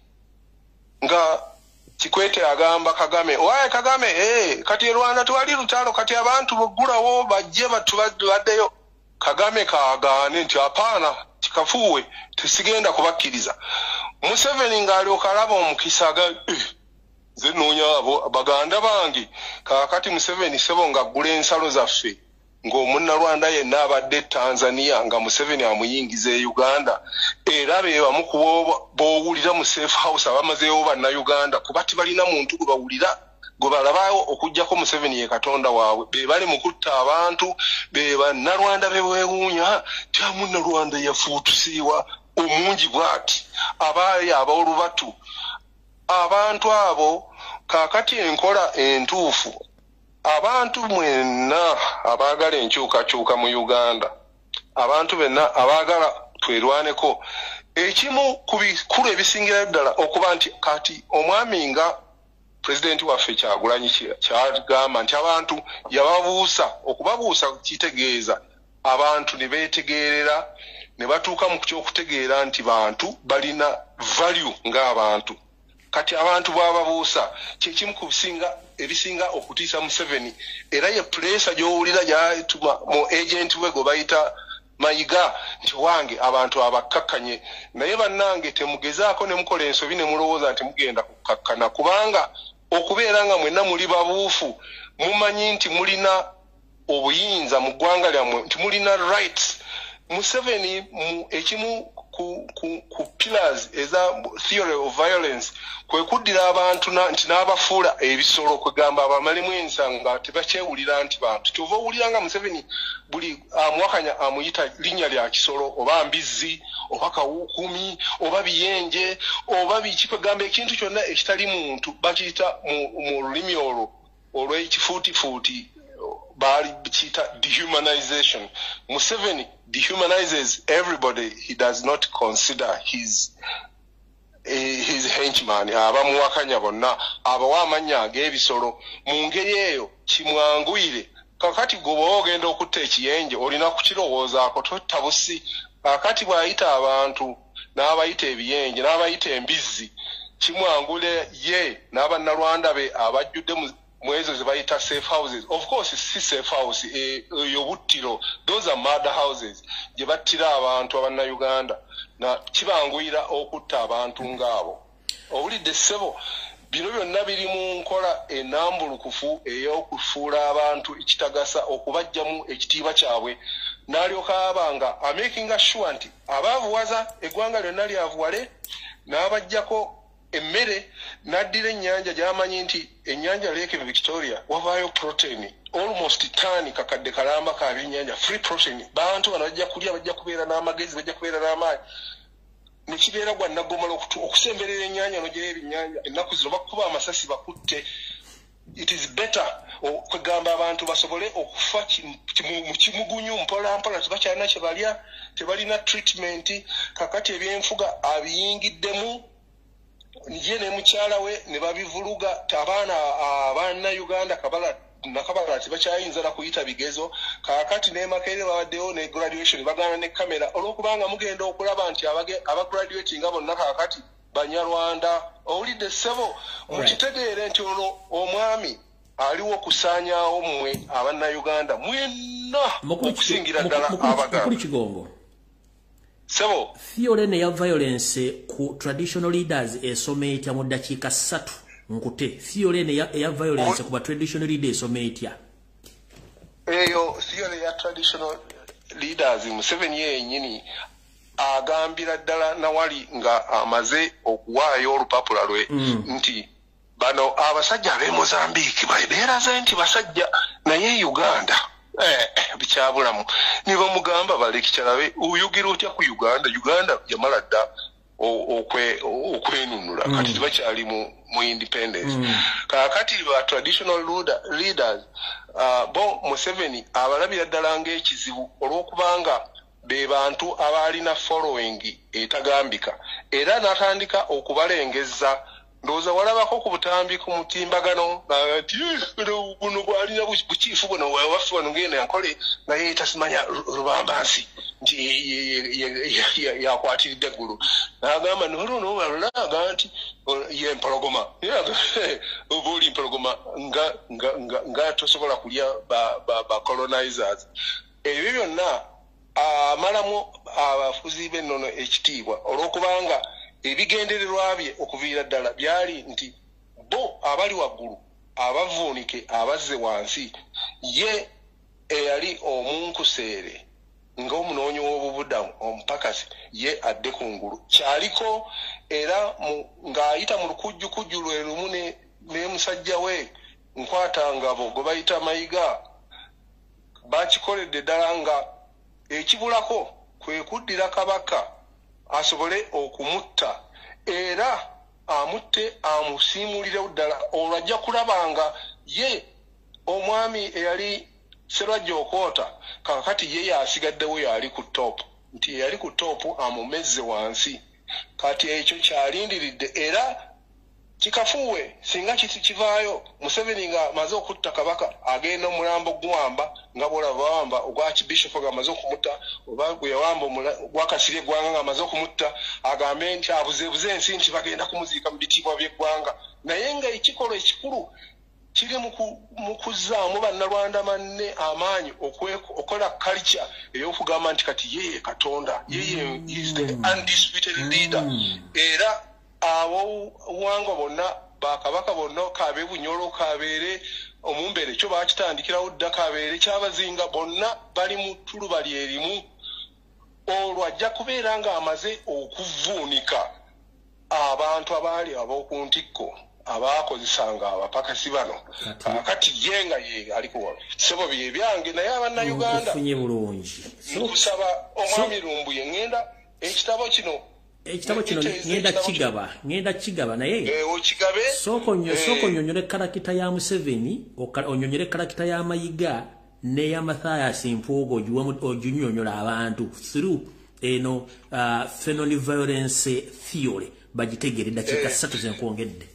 nga Kikwete agamba Kagame, owaye Kagame, kati e Rwanda twali lutalo, kati abantu boggulawo bajje baddeyo. Kagame kaagaane nti apaana, kikafuuwe, tesigenda kubakkiriza. Museveni ng'alyoka alaba omukisa aga Nze nnoonya abo baganda bange. Kaakati Museveni ssebo ng'aggula ensalo zaffe, ng'omunnalwanda yenna abadde Tanzania nga Museveni amuyingiza e Uganda, era be bamu ku b'owulira mu safe house abamazeewo bannayuganda, kuba tebalina muntu gwe bawulira gwe balabawo okuggyako Museveni ye Katonda waabwe. Be bali mu kutta abantu, be bannalwanda be beewuunya tya munnalwanda yafuutusiiwa omungi bw'ati, abaali ab'olubatu. Abantu abo kaakati enkola entuufu, abantu mwenna abaagala enkyukakyuka mu Uganda, abantu benna abaagala twerwaneko, ekimu ku bikulu ebisingirayo ddala okuba nti kati omwami nga pulezidenti waffe Kyagulanyi kyagamba nti abantu yababuusa, okubabuusa kitegeeza abantu ne beetegeerera ne batuuka mu ky'okutegeera nti bantu balina value ng'abantu. Kati abantu bw'ababuusa kyekimu ku bisinga ebisinga okutiisa Museveni, era ye puleesa gy'owulira gy'atuma mu agenti we gwe bayita Mayiga nti wange abantu abakkakkanye. Naye bannange temugezaako ne mukola ensobi ne mulowooza nti mugenda kukkakkana, kubanga okubeera nga mwenna muli babuufu, mumanyi nti mulina obuyinza mu ggwanga lyammwe, nti mulina rights. Museveni mu ekimu ku pillars eza theory of violence kwe kuddira abantu nti n'abafuula ebisolo, kwegamba abamalemu ensanga tebakyewulira nti bantu. Kyova owulira nga Museveni buli amuwakanya amuyita linnya lya kisolo, oba mbizzi, oba kawuukumi, oba biyenje, oba biki, kwegamba ekintu kyonna ekitali muntu bakiyita mu lulimi olwo olw'ekifuutifuuti baali kiyita dehumanization. Museveni dehumanizes everybody he does not consider his henchman, abamuwakanya bonna abawa amannya ag'ebisolo. Mu ngeri eyo kimwanguyire. Kakati gwe bw'oba ogenda okutta ekiyenje olina kukirowoozaako, totta busi. Kakati bw'ayita abantu n'abayita ebiyenje n'abayita embizzi, kimwangule ye n'abannalwanda be abajjudde mu ezo ze bayita safe houses. Of course si safe house eyo buttiro, those are murder houses gye battira abantu abannayuganda, na kibanguyira okutta abantu ng'abo. Owulidde ssebo, bino byonna biri mu nkola ennambulukufu ey'okufuula abantu ekitagasa, okubaggyamu ekitiibwa kyabwe, n'alyoka aba nga amakinga sure nti abaavuwaza eggwanga lyonna lyavuwale, n'abaggyako emmere, n'addira ennyanja gy'amanyi nti ennyanja Lake Victoria wavaayo protein almost tani kakadde kalamba ka byennyanja, free protein. Bantu bano bajja kulya, bajja kubeera n'amagezi, bajja kubeera n'amaanyi. Ne kibeera gwa nnaggomala okusemberera ennyanja n'ogyayo ebyennyanja. Ennaku zino bakuba amasasi bakutte. It is better kwegamba abantu basobole okufa mu kimugunyu mpola mpola, tebakyalina kye balya, tebalina treatment. Kakati ebyenfuga abiyingiddemu ye ne mukyala we ne babivuluga. Abaana abannayuganda kabala nakabala tebakyayinza na kuyita bigezo. Kaakati ne Makerere babaddewo ne graduation baganda ne kamera, olwokubanga mugenda okulaba nti abagraduatinga bonna kaakati Banyarwanda. Owulidde ssebo, mukitegeere nti olwo omwami aliwo okusaanyaawo mmwe abannayuganda mwenna, okusingira ddala Abaganda. Kigongo ssebo, theory ne ya violence ku traditional leaders esoma etya? Mu ddakiika 3 nkute, theory ne ya violence ku ba traditional leaders esoma etya? Eyo theory ya traditional leaders, Museveni yennyini agambira ddala nawali nga amaze okuwaayo olupapula lwe nti bano abasajja ab'e Mozambique beeraze nti basajja, naye Uganda bikyabulamu. Ne bamugamba balekikyalabe, oyogera otya ku Uganda? Uganda yamala dda okwenunula, kati tebakyali mu independence. Kaakati ba traditional leaders bo Museveni abalabira ddala ng'ekizibu, olw'okubanga be bantu abaalina following etagambika, era n'atandika okubalengezza. Ndowooza walabako ku butambi ku mutimbagano nti buno bwalina bukiifu buno waffe wano ngenda nkole, naye tasimanya Rubambansi nti yakwatiridde eggulu, n'agamba nolunobalaga nti ye mpologoma, oba oli mpologoma nga tosobola kulya ba colonizers. Ebyo byonna amalamu abafuzi b'ennono ekitiibwa, olw'okubanga ebigendererwa bye okuviira ddala byali nti Bo abali waggulu abavuunike abazze wansi, ye eyali omunkuseere ng'omunoonyi w'obubudamu omupakasi ye adde ku ngulu kyaliko, era ng'ayita mu lukujjukujju lwe lumu ne musajja we Nkwatangabo gwe bayita Mayiga. Bakikoledde ddala nga ekibulako kwe kuddira Kabaka asobole okumutta, era amutte amusiimulirewo ddala. Olwo ajja kulaba nga ye omwami eyali Serwajja Okoota kakati ye yasigaddewo, yali ku top, nti eyali ku top amumezze wansi. Kati ekyo kyalindiridde, era kikafuuwe singa kivaayo Museveni nga amaze okutta Kabaka agenda omulambo guwamba nga bwolaba bawamba ogwa Archbishop nga amaze okumutta, oba gwe yawamba ogwa Kasirye Eggwanga nga amaze okumutta, agambe nti abuzeebuze ensi nti bagenda kumuziika mu bitiibwa by'eggwanga. Naye nga ekikolwa ekikulu kiri mu kuzzaamu Bannalwanda manne amaanyi okukola culture ey'okugamba nti kati yeye Katonda, yeye is the undisputed leader. Era abobuwangwa bonna, bakabaka bonna, kabe Bunyolo, kabeere Omumbere, kyo bakitandikirawo dda, kabeere Kyabazinga, bonna bali mu ttuluba lyerimu. Olwo ajja kubeera ng'amaze okuvuunika abantu abaali ab'oku ntikko abakozesanga abapakasi bano. Kakati ye nga ye ali kuwala ssebo bye byange. Naye Abannayuganda nkufunye bulungi. Nkusaba omwami Lumbuye, ŋŋenda ekitabo kino, ekitabo kino ŋŋenda kigaba, naye okigabe. Sooka onyonyole character ya Museveni, onyonyole character ya Mayiga n'eya Mathias Mpuuga, oginyonyola abantu through eno Fanon violence theory bagitegeere. Dakiika 3 zenkwongedde.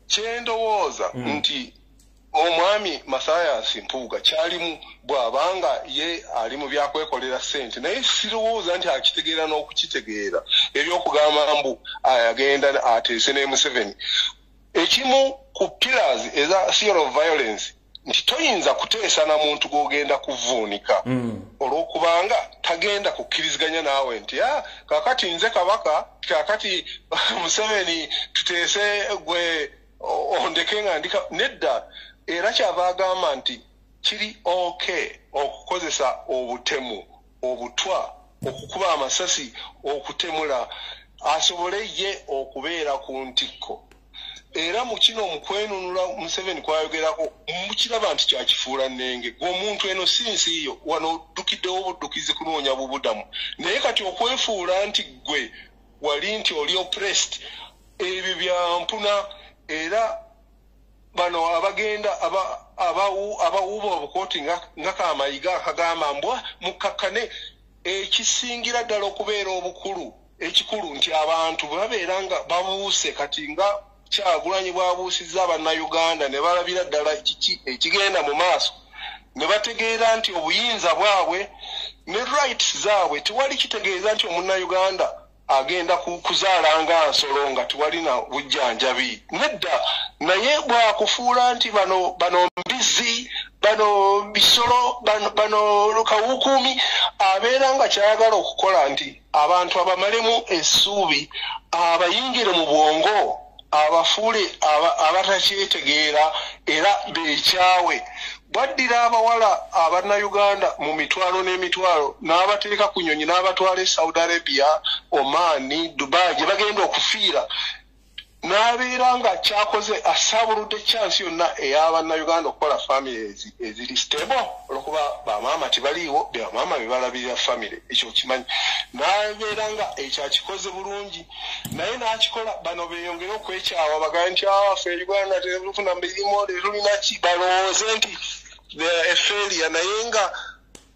Kyendowooza nti omwami Mathias Mpuuga kyalimu bw'abanga ye ali mu byakwekolera ssente, naye sirowooza nti akitegeera n'okukitegeera ebyokugamba mbu agenda ateese ne Museveni. Ekimu ku pillars eza theory of violence nti toyinza kuteesa na muntu gw'ogenda kuvuunika, olw'okubanga tagenda kukkiriziganya naawe nti kakati nze Kabaka, kakati Museveni tuteese gwe ondeke nga ndika. Nedda. Era kyava agamba nti kiri okay okukozesa obutemu, obutwa, okukuba amasasi, okutemula, asobole ye okubeera ku ntikko. Era mu kino mu kwenunula Museveni kwayogerako mukiraba nti kyakifuula nnenge gw'omuntu, eno si nsi yo, wano oddukiddewo obuddukizi kunoonya bubudamu. Naye kati okwefuula nti gwe wali nti oli oppressed, ebyo byampuna. Era bano abagenda abawuuba obukooti nga Kamayiga akagamba mbwa mukkakkane, ekisingira ddala okubeera obukulu ekikulu nti abantu bwe babeera nga babuuse kati nga Kyagulanyi bw'abuusizza Abannayuganda ne balabira ddala kiki ekigenda mu maaso, ne bategeera nti obuyinza bwabwe ne rights zaabwe tewali kitegeeza nti Omunnayuganda agenda kuzaala nga nsolo nga tewalina bujjanjabi, nedda. Naye bwakufuula nti bano mbizi, bano bisolo, bano kawukuumi, abeera nga kyayagala okukola nti abantu abamalemu essuubi, abayingire mu bwongo, abafuule abatakyetegeera era beekyawe. Bwaddira abawala Abannayuganda mu mitwalo n'emitwalo n'abateeka ku nnyonyi n'abatwala e Saudi Arabia, Oman, Dubai gye bagenda okufiira, n'abeera nga kyakoze asaabuludde chance yonna ey'Abannayuganda okukola family eziri stable, olwokuba bamaama tebaliiwo, bamaama be balabirira family, ekyo kimanyi. N'abeera nga ekyo akikoze bulungi, naye n'akikola bano beeyongere okwekyawa, bagambe nti ffe Uganda tetufuna mirimu, tetulina ki, balowooze nti a failure. Naye nga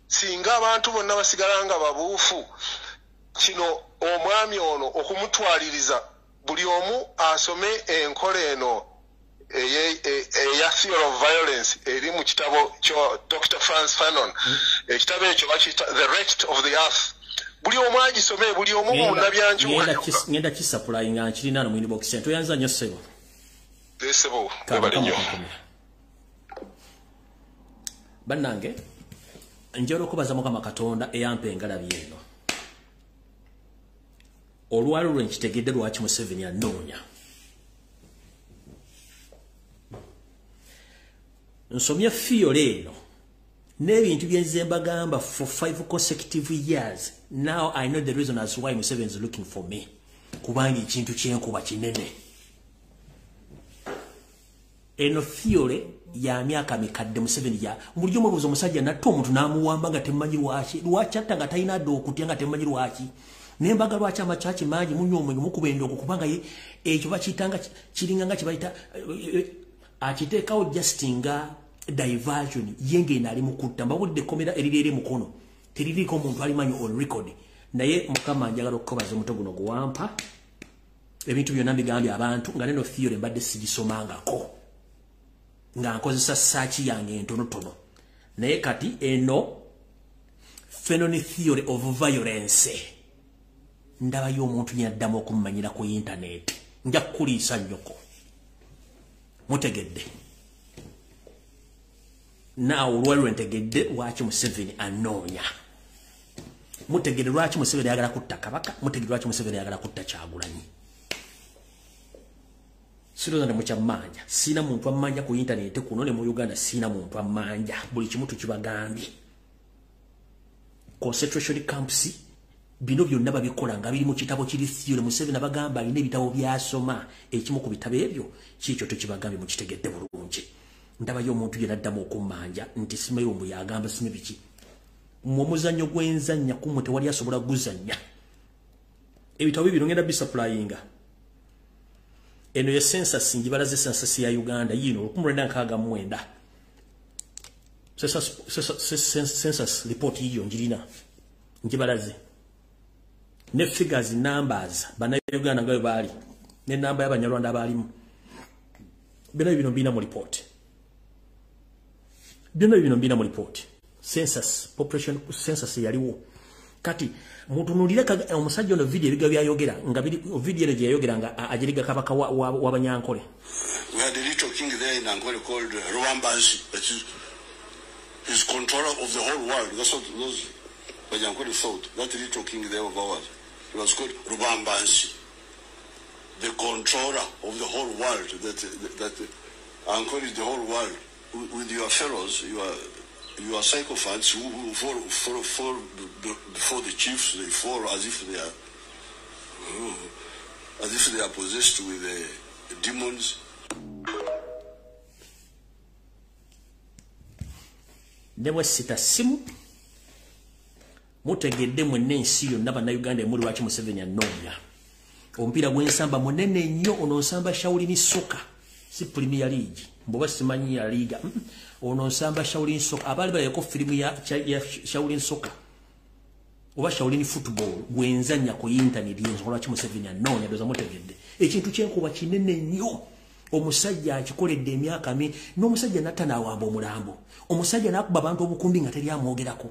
singa abantu bonna basigala nga babuufu, kino omwami ono okumutwaliriza buli omu asome enkola eno eya theory of violence eri mu kitabo kya Dr. Frantz Fanon. Ekitabo ekyo bakiyita The Wretched of the Earth. Buli omu agisome, buli omu munnabyankyuka. Ngenda kisupplyinga, nkirina no mu inbox. Toyanza nnyo ssebo. Ssebo, webale nnyo. Bannange, njagala okubaza Mukama Katonda eyampa engalabi eno. Olwalo lwe nkitegedde lwaki Museveni anoonya. Nsomye theory eno n'ebintu bye nze mbagamba for 5 consecutive years. Now I know the reason as why Museveni is looking for me. Kubanga ekintu kyenkuba kinene. Eno theory ya myaka mikadde Museveni ya bulijjo mwebuuza omusajja natta omuntu n'amuwamba nga temumanyi lwaki, lwaki atta nga talina dde okutya nga temumanyi lwaki. Naye mbaga lwaki amakyaki mangi munywa omwenge mukuba endongo, kubanga ye ekyo bakiyitanga kiringa nga kye bayita akiteekawo just nga diversion. Ye ng'eno ali mu kutta. Mbabudde ekkomera eriri eri mukono teririiko omuntu alimanyi on record. Naye Mukama njagala okukobaza omuto guno guwampa ebintu byonna mbigambye abantu nga neno theory mbadde sigisomangako nga nkozesa saaki yange entonotono. Naye kati eno Fenon theory of violence ndabayo omuntu yaddamu okummanyira ku internet. Nja kukuliisa nnyoko. Mutegedde? Naawe olwaliro ntegedde lwaki Museveni anoonya. Mutegedde lwaki Museveni ayagala kutta Kabaka. Mutegedde lwaki Museveni ayagala kutta Kyagulanyi. Sirowooza nti mukyammanja. Siina muntu ammanja ku internet kuno ne mu Uganda, siina muntu ammanja. Buli kimu tukibagambye. Concentration camps bino byonna babikola nga biri mu kitabo kiri theory. Museveni abagamba alina ebitabo by'asoma. Ekimu ku bitabo ebyo kiikyo tukibagambye, mukitegedde bulungi. Ndabayo omuntu yenna addamu okummanja nti simanyi mbu yagamba simanyi biki. Mmwe omuzannyo gw'enzannya ku mmwe tewali asobola guzannya. Ebitabo bino ngenda bisupplyinga. Eno ye census, njibalaze census ya Uganda yino 1969. Census report yiyo njirina njibalaze ne figures, numbers, bannayuganda nga bwe baali ne namba y'Abanyarwanda abaalimu. Byonna bino mbirina mu report. Byonna bino mbirina mu report. Census, population census yaliwo. Kati mutunulire omusajja ono video ebiga byayogera nga biri video eno gye yayogera nga agiriga kabaka w'Abanyankole. We had a little king there in Ankole called Rwambansi, that is his controller of the whole world. That's what those Banyankole thought. That little king there of ours, he was called Rwambansi, the controller of the whole world. That Ankole is the whole world. With your fellows, you are sycophants who fall before the chiefs. They fall as if they are possessed with demons. Ne bwe sita simu, mutegedde mwenna ensi yonna bannayuganda emuli lwaki Museveni anoonya. Omupiira gw'ensamba munene nnyo ono nsamba Shaolin Soccer, si Premier League mboba simanyi ya liga. Ono nsamba Shaolin Soccer. Abaali balayeko firimu ya Shaolin Soccer oba Shaolin Football gwenzannya ku internet y'ensonga lwaki Museveni anoonya. Ndowooza mutegedde ekintu kyenkuba kinene nnyo. Omusajja akikoledde emyaka mingi n'omusajja natta n'awamba omulambo, omusajja n'akuba abantu obukumbi nga teri amwogerako.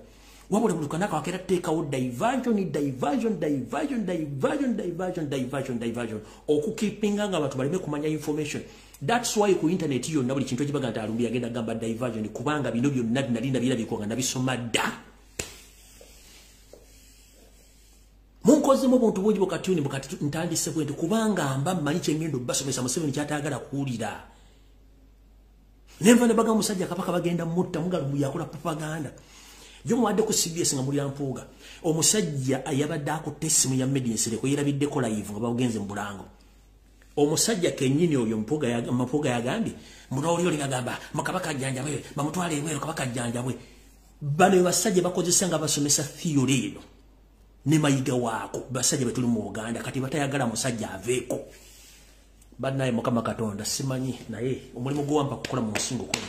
Wabula buli kanaka wakera teekawo diversion, diversion, diversion, diversion, diversion, diversion, diversion, okukeepinga nga abantu baleme kumanya information. That's why ku internet yonna buli kintu ekibaga nti alumbi yagenda gamba diversion, kubanga bino byonna binalinda birabikwa nga nabisoma dda. Munkozemu obuntu bungi bukatuni bukati ntandise bwe nti kubanga mba mmanyi kye ngenda obbasomesa Museveni ky'atayagala kuwulira. Nenva ne bagamba omusajja kabaka bagenda mutta mugalo yakola propaganda. Jo muwadde ku CBS nga mulya mpuuga. Omusajja ayabadde akutte essimu ya Media Nsereko yerabiddeko live nga bagenze mu bulango. Omusajja kennyini oyo Mpuuga yagambye munooli oli ngagamba kabaka ajjanjabwe bamutwale ebweru kabaka ajjanjabwe. Bano basajja bakozesa nga basomesa theory eno ne Mayiga waako basajja betuli mu Buganda kati batayagala musajja aveeko. Bannaye Mukama Katonda simanyi, naye omulimu gw'owampa kukola mu nsingo kwe.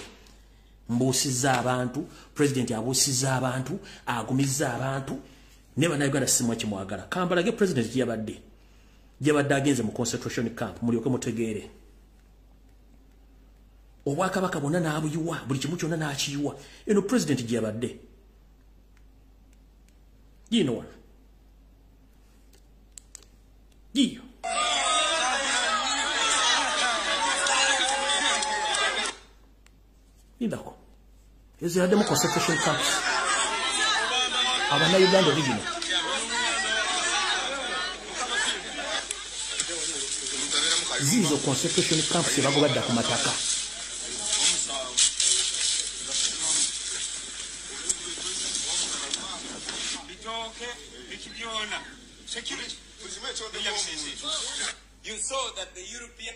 Mbuusizza abantu, president abuusizza abantu, agumizza abantu, ne bannayuganda simwa kimwagala. Kambalage president gyeyabadde. Gyeyabadde agenze mu concentration camp mulyoke mutegeere. Obwakabaka bwonna n'abuyiwa, buli kimu kyonna n'akiyiwa. Eno president gyeyabadde. Yiino wano. Yiyo. Lindako. Ezo yaddemu concentration camps. Abannayuganda original. Zizo concentration camps bagobadda ku mataka. You saw that the European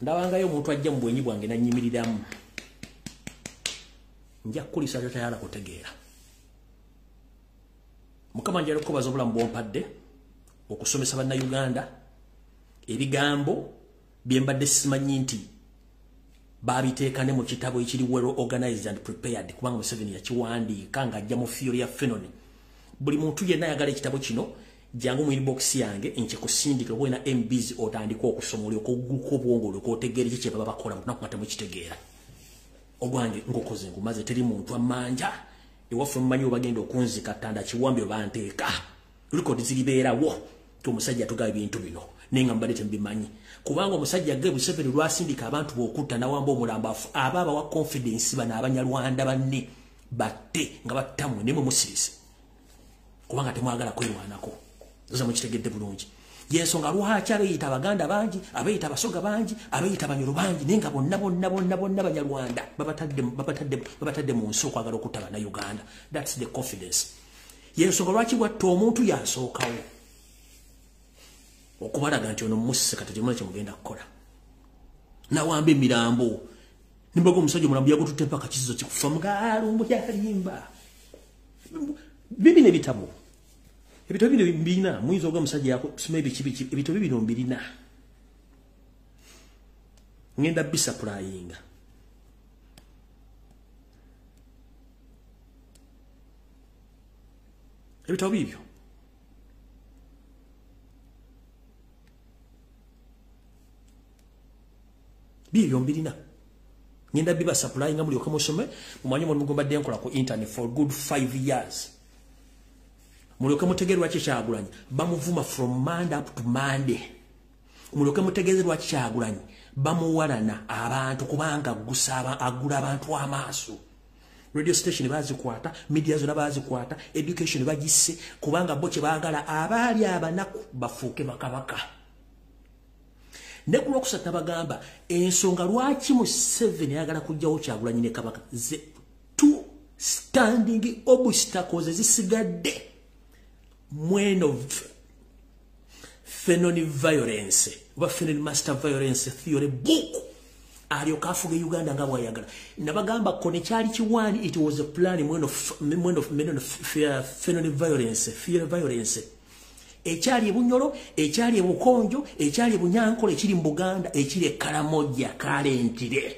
ndabangayo omuntu ajja mu bwenyi bwange nanyimiriramu nja kukulisa tayala kutegeera. Mukama njala okubaza obulamu bwompadde okusomesa bannayuganda ebigambo bye mbadde simanyi nti babiteeka ne mu kitabo ekiri well organized and prepared, kubanga Museveni yakiwandiika ng'ajja mu theory ya Fenoni. Buli muntu yenna ayagala ekitabo kino jangu mu inbox yange nkikusindikira oba olina MBs otandika okusoma olyoke ogguka obwongo olyoke otegeere ki kye baba bakola lunaku nga temukitegeera. Ogwange ngokoze ngumaze, teri muntu amanja ewaffe mumanyi obagenda okunzika ttanda kiwambe obanteeka record ziribeerawo ti omusajja atugaba ebintu bino naye nga mbadde tembimanyi, kubanga omusajja ge Museveni lwasindika abantu b'okutta nawamba omulambo aba abawa confidence bano abanyarwanda banne batte nga battamwe naye mwe musirise kubanga temwagala kwerwanako. Oza mukitegedde bulungi. Yensonga lwaki abeeyita abaganda bangi, abeeyita abasoga bangi, abeeyita abanyoro bangi, naye nga bonna bonna bonna bonna banyarwanda babatadde mu nsi okwagala okutta bannayuganda. That's the confidence. Yensonga lwaki bwatta omuntu yasookawo okubalaga nti ono musse kati temulina kye mugenda kukola. Nawamba emirambo nimbaga omusajja omulambo yagututte mpaka kizizo kikufa mugalumbu yalimba. Bibino ebitabo ebitabo bino mbirina, muyinza okuba omusajja yakusoma ebiki biki, ebitabo bino mbirina ngenda bisaplayinga. Ebitabo bibyo bibyo mbirina ngenda bibasaplayinga mulyoke musome mumanye omulimu gwe mbadde nkola ku internet for good 5 years. Mulyoke mutegeere lwaki Kyagulanyi bamuvuma from Monday up to Monday. Mulyoke mutegeere lwaki Kyagulanyi bamuwalana abantu kubanga agula abantu amaaso. Radio station bazikwata, media zonna bazikwata, education bagisse kubanga bo kye baagala abaali abanaku bafuuke bakabaka. Ne ku lwokusatu nabagamba ensonga lwaki Museveni ayagala kuggyawo Kyagulanyi ne Kabaka, the two standing obstacles ezisigadde mweno Fenoni violence oba Fenoni master violence theory book alyoka afuga Uganda nga bw'ayagala. Nabagamba ko ne kyali kiwaani, it was a plan mweno Fenoni violence theory violence ekyali ebunyolo, ekyali ebukonjo, ekyali ebunyankole, ekiri mu Buganda, ekiri e Karamoja kalentire,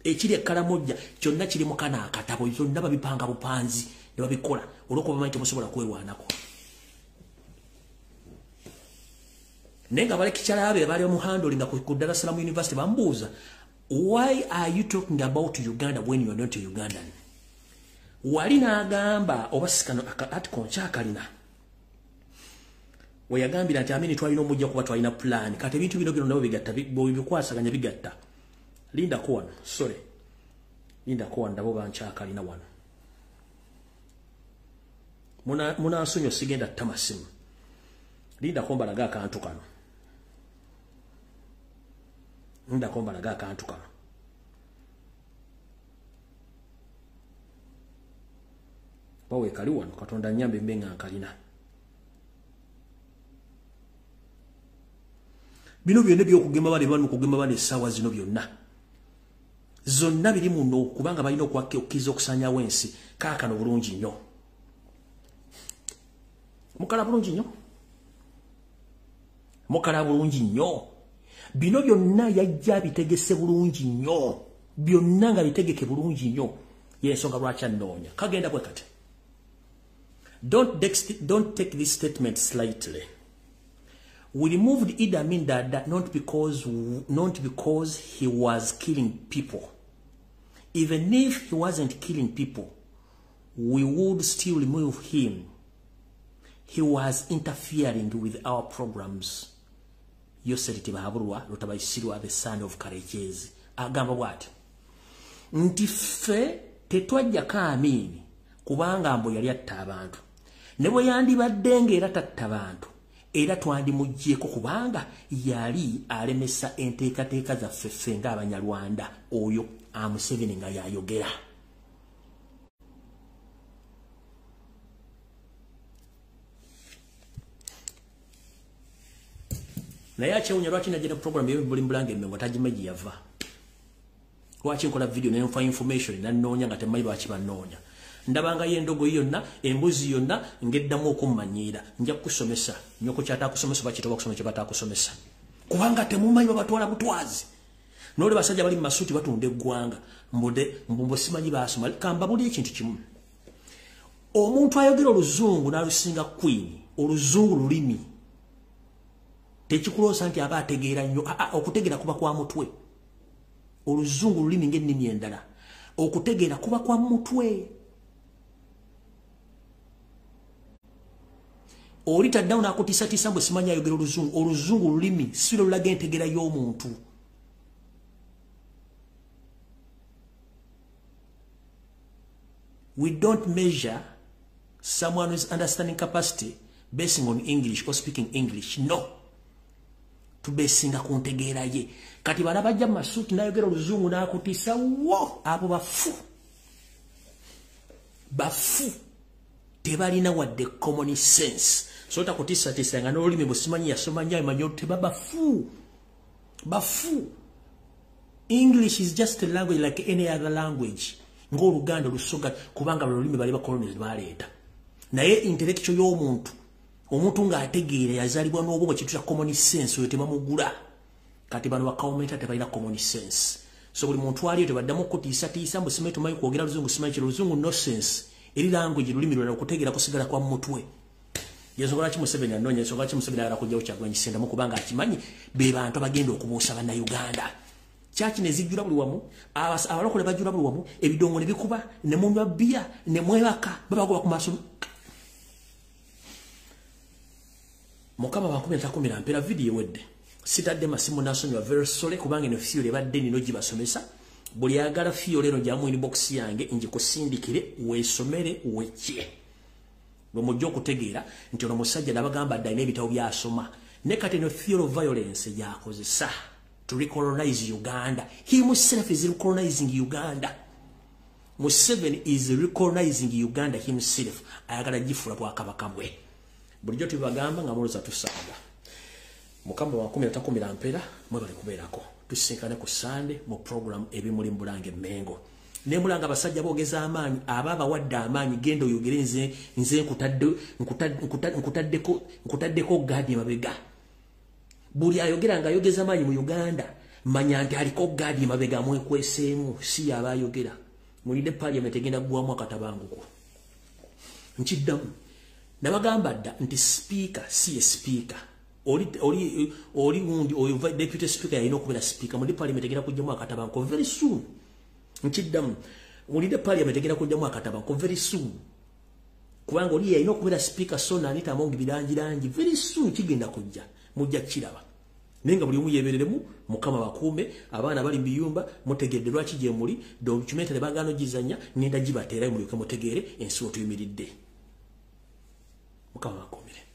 ekiri e Karamoja kyonna kiri mu kana akatabo, byonna babipanga bupanzi ne babikola olw'okuba bamanyi temusobola kwerwanako. Naye nga balekikyala be bali bamuhandolinga ku Dar es Salaam University bambuuza, why are you talking about Uganda when you are not a Ugandan? Wali n'agamba oba sikano article nkyakalina we yagambira nti Amini twalina omujja kuba twalina plan, kati ebintu bino byonna bigatta bikwasaganya bigatta. Lindako wano, sorry, lindako wano, ndabo bankyakalina wano. Munansonyiwa sigenda ttama simu. Lindako mbalaga akantu kano. Lindako mbalaga akantu kano. Bawe kali wano, Katonda nnyambe mbe nga nkalina. Bino byonna ebyokugema bane bano kugema bane essaawa zino byonna zonna biri muno kubanga balina okukkiriza okusaanyawo ensi. Kaakano bulungi nnyo, mukala bulungi nnyo, mukala bulungi nnyo. Bino byonna yajja bitegese bulungi nnyo, byonna nga bitegeke bulungi nnyo. Y'ensonga lwaki annoonya. Kagenda bwe kati. Don't take this statement slightly. We removed Idi Amin Dada not because he was killing people. Even if he wasn't killing people, we would still remove him. He was interfering with our programs. Yoseri Tibahaburwa Rutabayisirwa, the son of Karekezi, agamba bw'ati nti ffe tetwajjako Amini kubanga mbu yali atta abantu, ne bwe yandibadde ng'era tatta bantu era twandimuggyeko kubanga yali alemesa enteekateeka zaffe ffe ng'Abanyarwanda. Oyo Museveni nga yayogera. Naye akyewunya lwaki najja ne program y'ebuli mbulange Emmengo tagimanyi gye yava. Lwaki nkola video ne nfa information nannoonya nga temanyi lwaki bannoonya. Ndabanga y'endogoyi yonna, embuzi yonna ng'eddamu okummanyiira. Nja kukusomesa. Nnyoko ky'ataakusomesa oba kitoba kusoma kye bataakusomesa. Kubanga temumanyi babatwala butwazi. N'oli basajja bali mu masuuti batunda eggwanga. Mbudde mbumbo simanyi baasoma. Kamba buli ekintu kimu. Omuntu ayogera oluzungu n'alusinga queen, oluzungu lulimi. Tekikuloosa nti aba ategeera nnyo. Okutegeera kuba kwa mutwe. Oluzungu lulimi ng'ennimi endala. Okutegeera kuba kwa mutwe. Oli taddawo n'akutiisatiisa mbu simanyi ayogera oluzungu. Oluzungu lulimi si lwe lulaga entegeera y'omuntu. We don't measure someone's understanding capacity basing on English or speaking English. No. Tubesinga ku ntegeera ye. Kati bana bajja mu masuuti n'ayogera oluzungu n'akutiisa wo abo bafu. Bafu. Tebalina wadde common sense. So takutiisatiisa nga n'olulimi bwe simanyi yasoma nnyo amanyi teba bafu. Bafu. English is just a language like any other language. Ng'Oluganda, Olusoga, kubanga lulimi bali bakolonies baleeta. Naye intellectual y'omuntu, omuntu ng'ategeera yazaalibwa n'obwongo kintu kya common sense oyo tebamugula. Kati bano bakawomenta tebalina common sense. So buli muntu aliyo tebaddamu okutiisatiisa mbu simanyi tumanyi kwogera luzungu simanyi kiro luzungu no sense. Eri language lulimi lulala okutegeera kusigala kwa mutwe. Yensonga lwaki Museveni anoonya, ensonga lwaki Museveni ayagala kuggyawo Kyagulanyi Ssentamu kubanga akimanyi be bantu abagenda okubuusa Bannayuganda. Kyaki ne zijjula buli wamu, abalokole bajjula buli wamu, ebidongo ne bikuba, ne munywa bbiya, ne mwebaka, babagoba ku maaso. Mukama bakumira takumira mpeera vidiyo ewedde. Sitadde masimu nasonyiwa very sorry kubanga eno theory ebadde nino gibasomesa. Buli ayagala theory eno gyamu inbox yange ngikusindikire weesomere wekye. Bwe mujja okutegeera nti ono musajja nabagamba dda alina ebitabo by'asoma. Ne kati eno theory of violence gy'akozesa to recolonize Uganda. He himself is recolonizing Uganda. Museveni is recolonizing Uganda himself. Ayagala gifuula bwakabaka bwe. Bulijjo tubagamba nga mulowooza tusaaga. Mukama wakumira takumira mpeera mwebale kubeerako. Tusisinkane ku Sande mu program ebimuli mbulange Mengo. Ne mulanga abasajja boogeza amaanyi aba abawadde amaanyi genda oyogere nze nze nkutaddeko gaadi emabega. Buli ayogera nga ayogeza amaanyi mu Uganda manya nti aliko gaadi emabega mwekweseemu si yaba ayogera. Mulinde parliament egenda kuggwamu akatabanguko. Nkiddamu. Nabagamba dda nti speaker si ye speaker. Oli wundi oyo deputy speaker yalina okubeera speaker. Mulinde parliament egenda kujjamu akatabanguko very soon. Nkiddamu. Mulinde parliament egenda kujjamu akatabanguko very soon. Kubanga oli yalina okubeera speaker so Anita Among birangirangi very soon kigenda kujja. Mujja kiraba. Naye nga buli omu yeebereremu, Mukama bakuume, abaana bali mu biyumba, mutegedde lwaki gye muli, documentary bagaana ogizannya, ngenda gibateerayo mulyoke mutegeere ensi we tuyimiridde. Mukama bakuumire.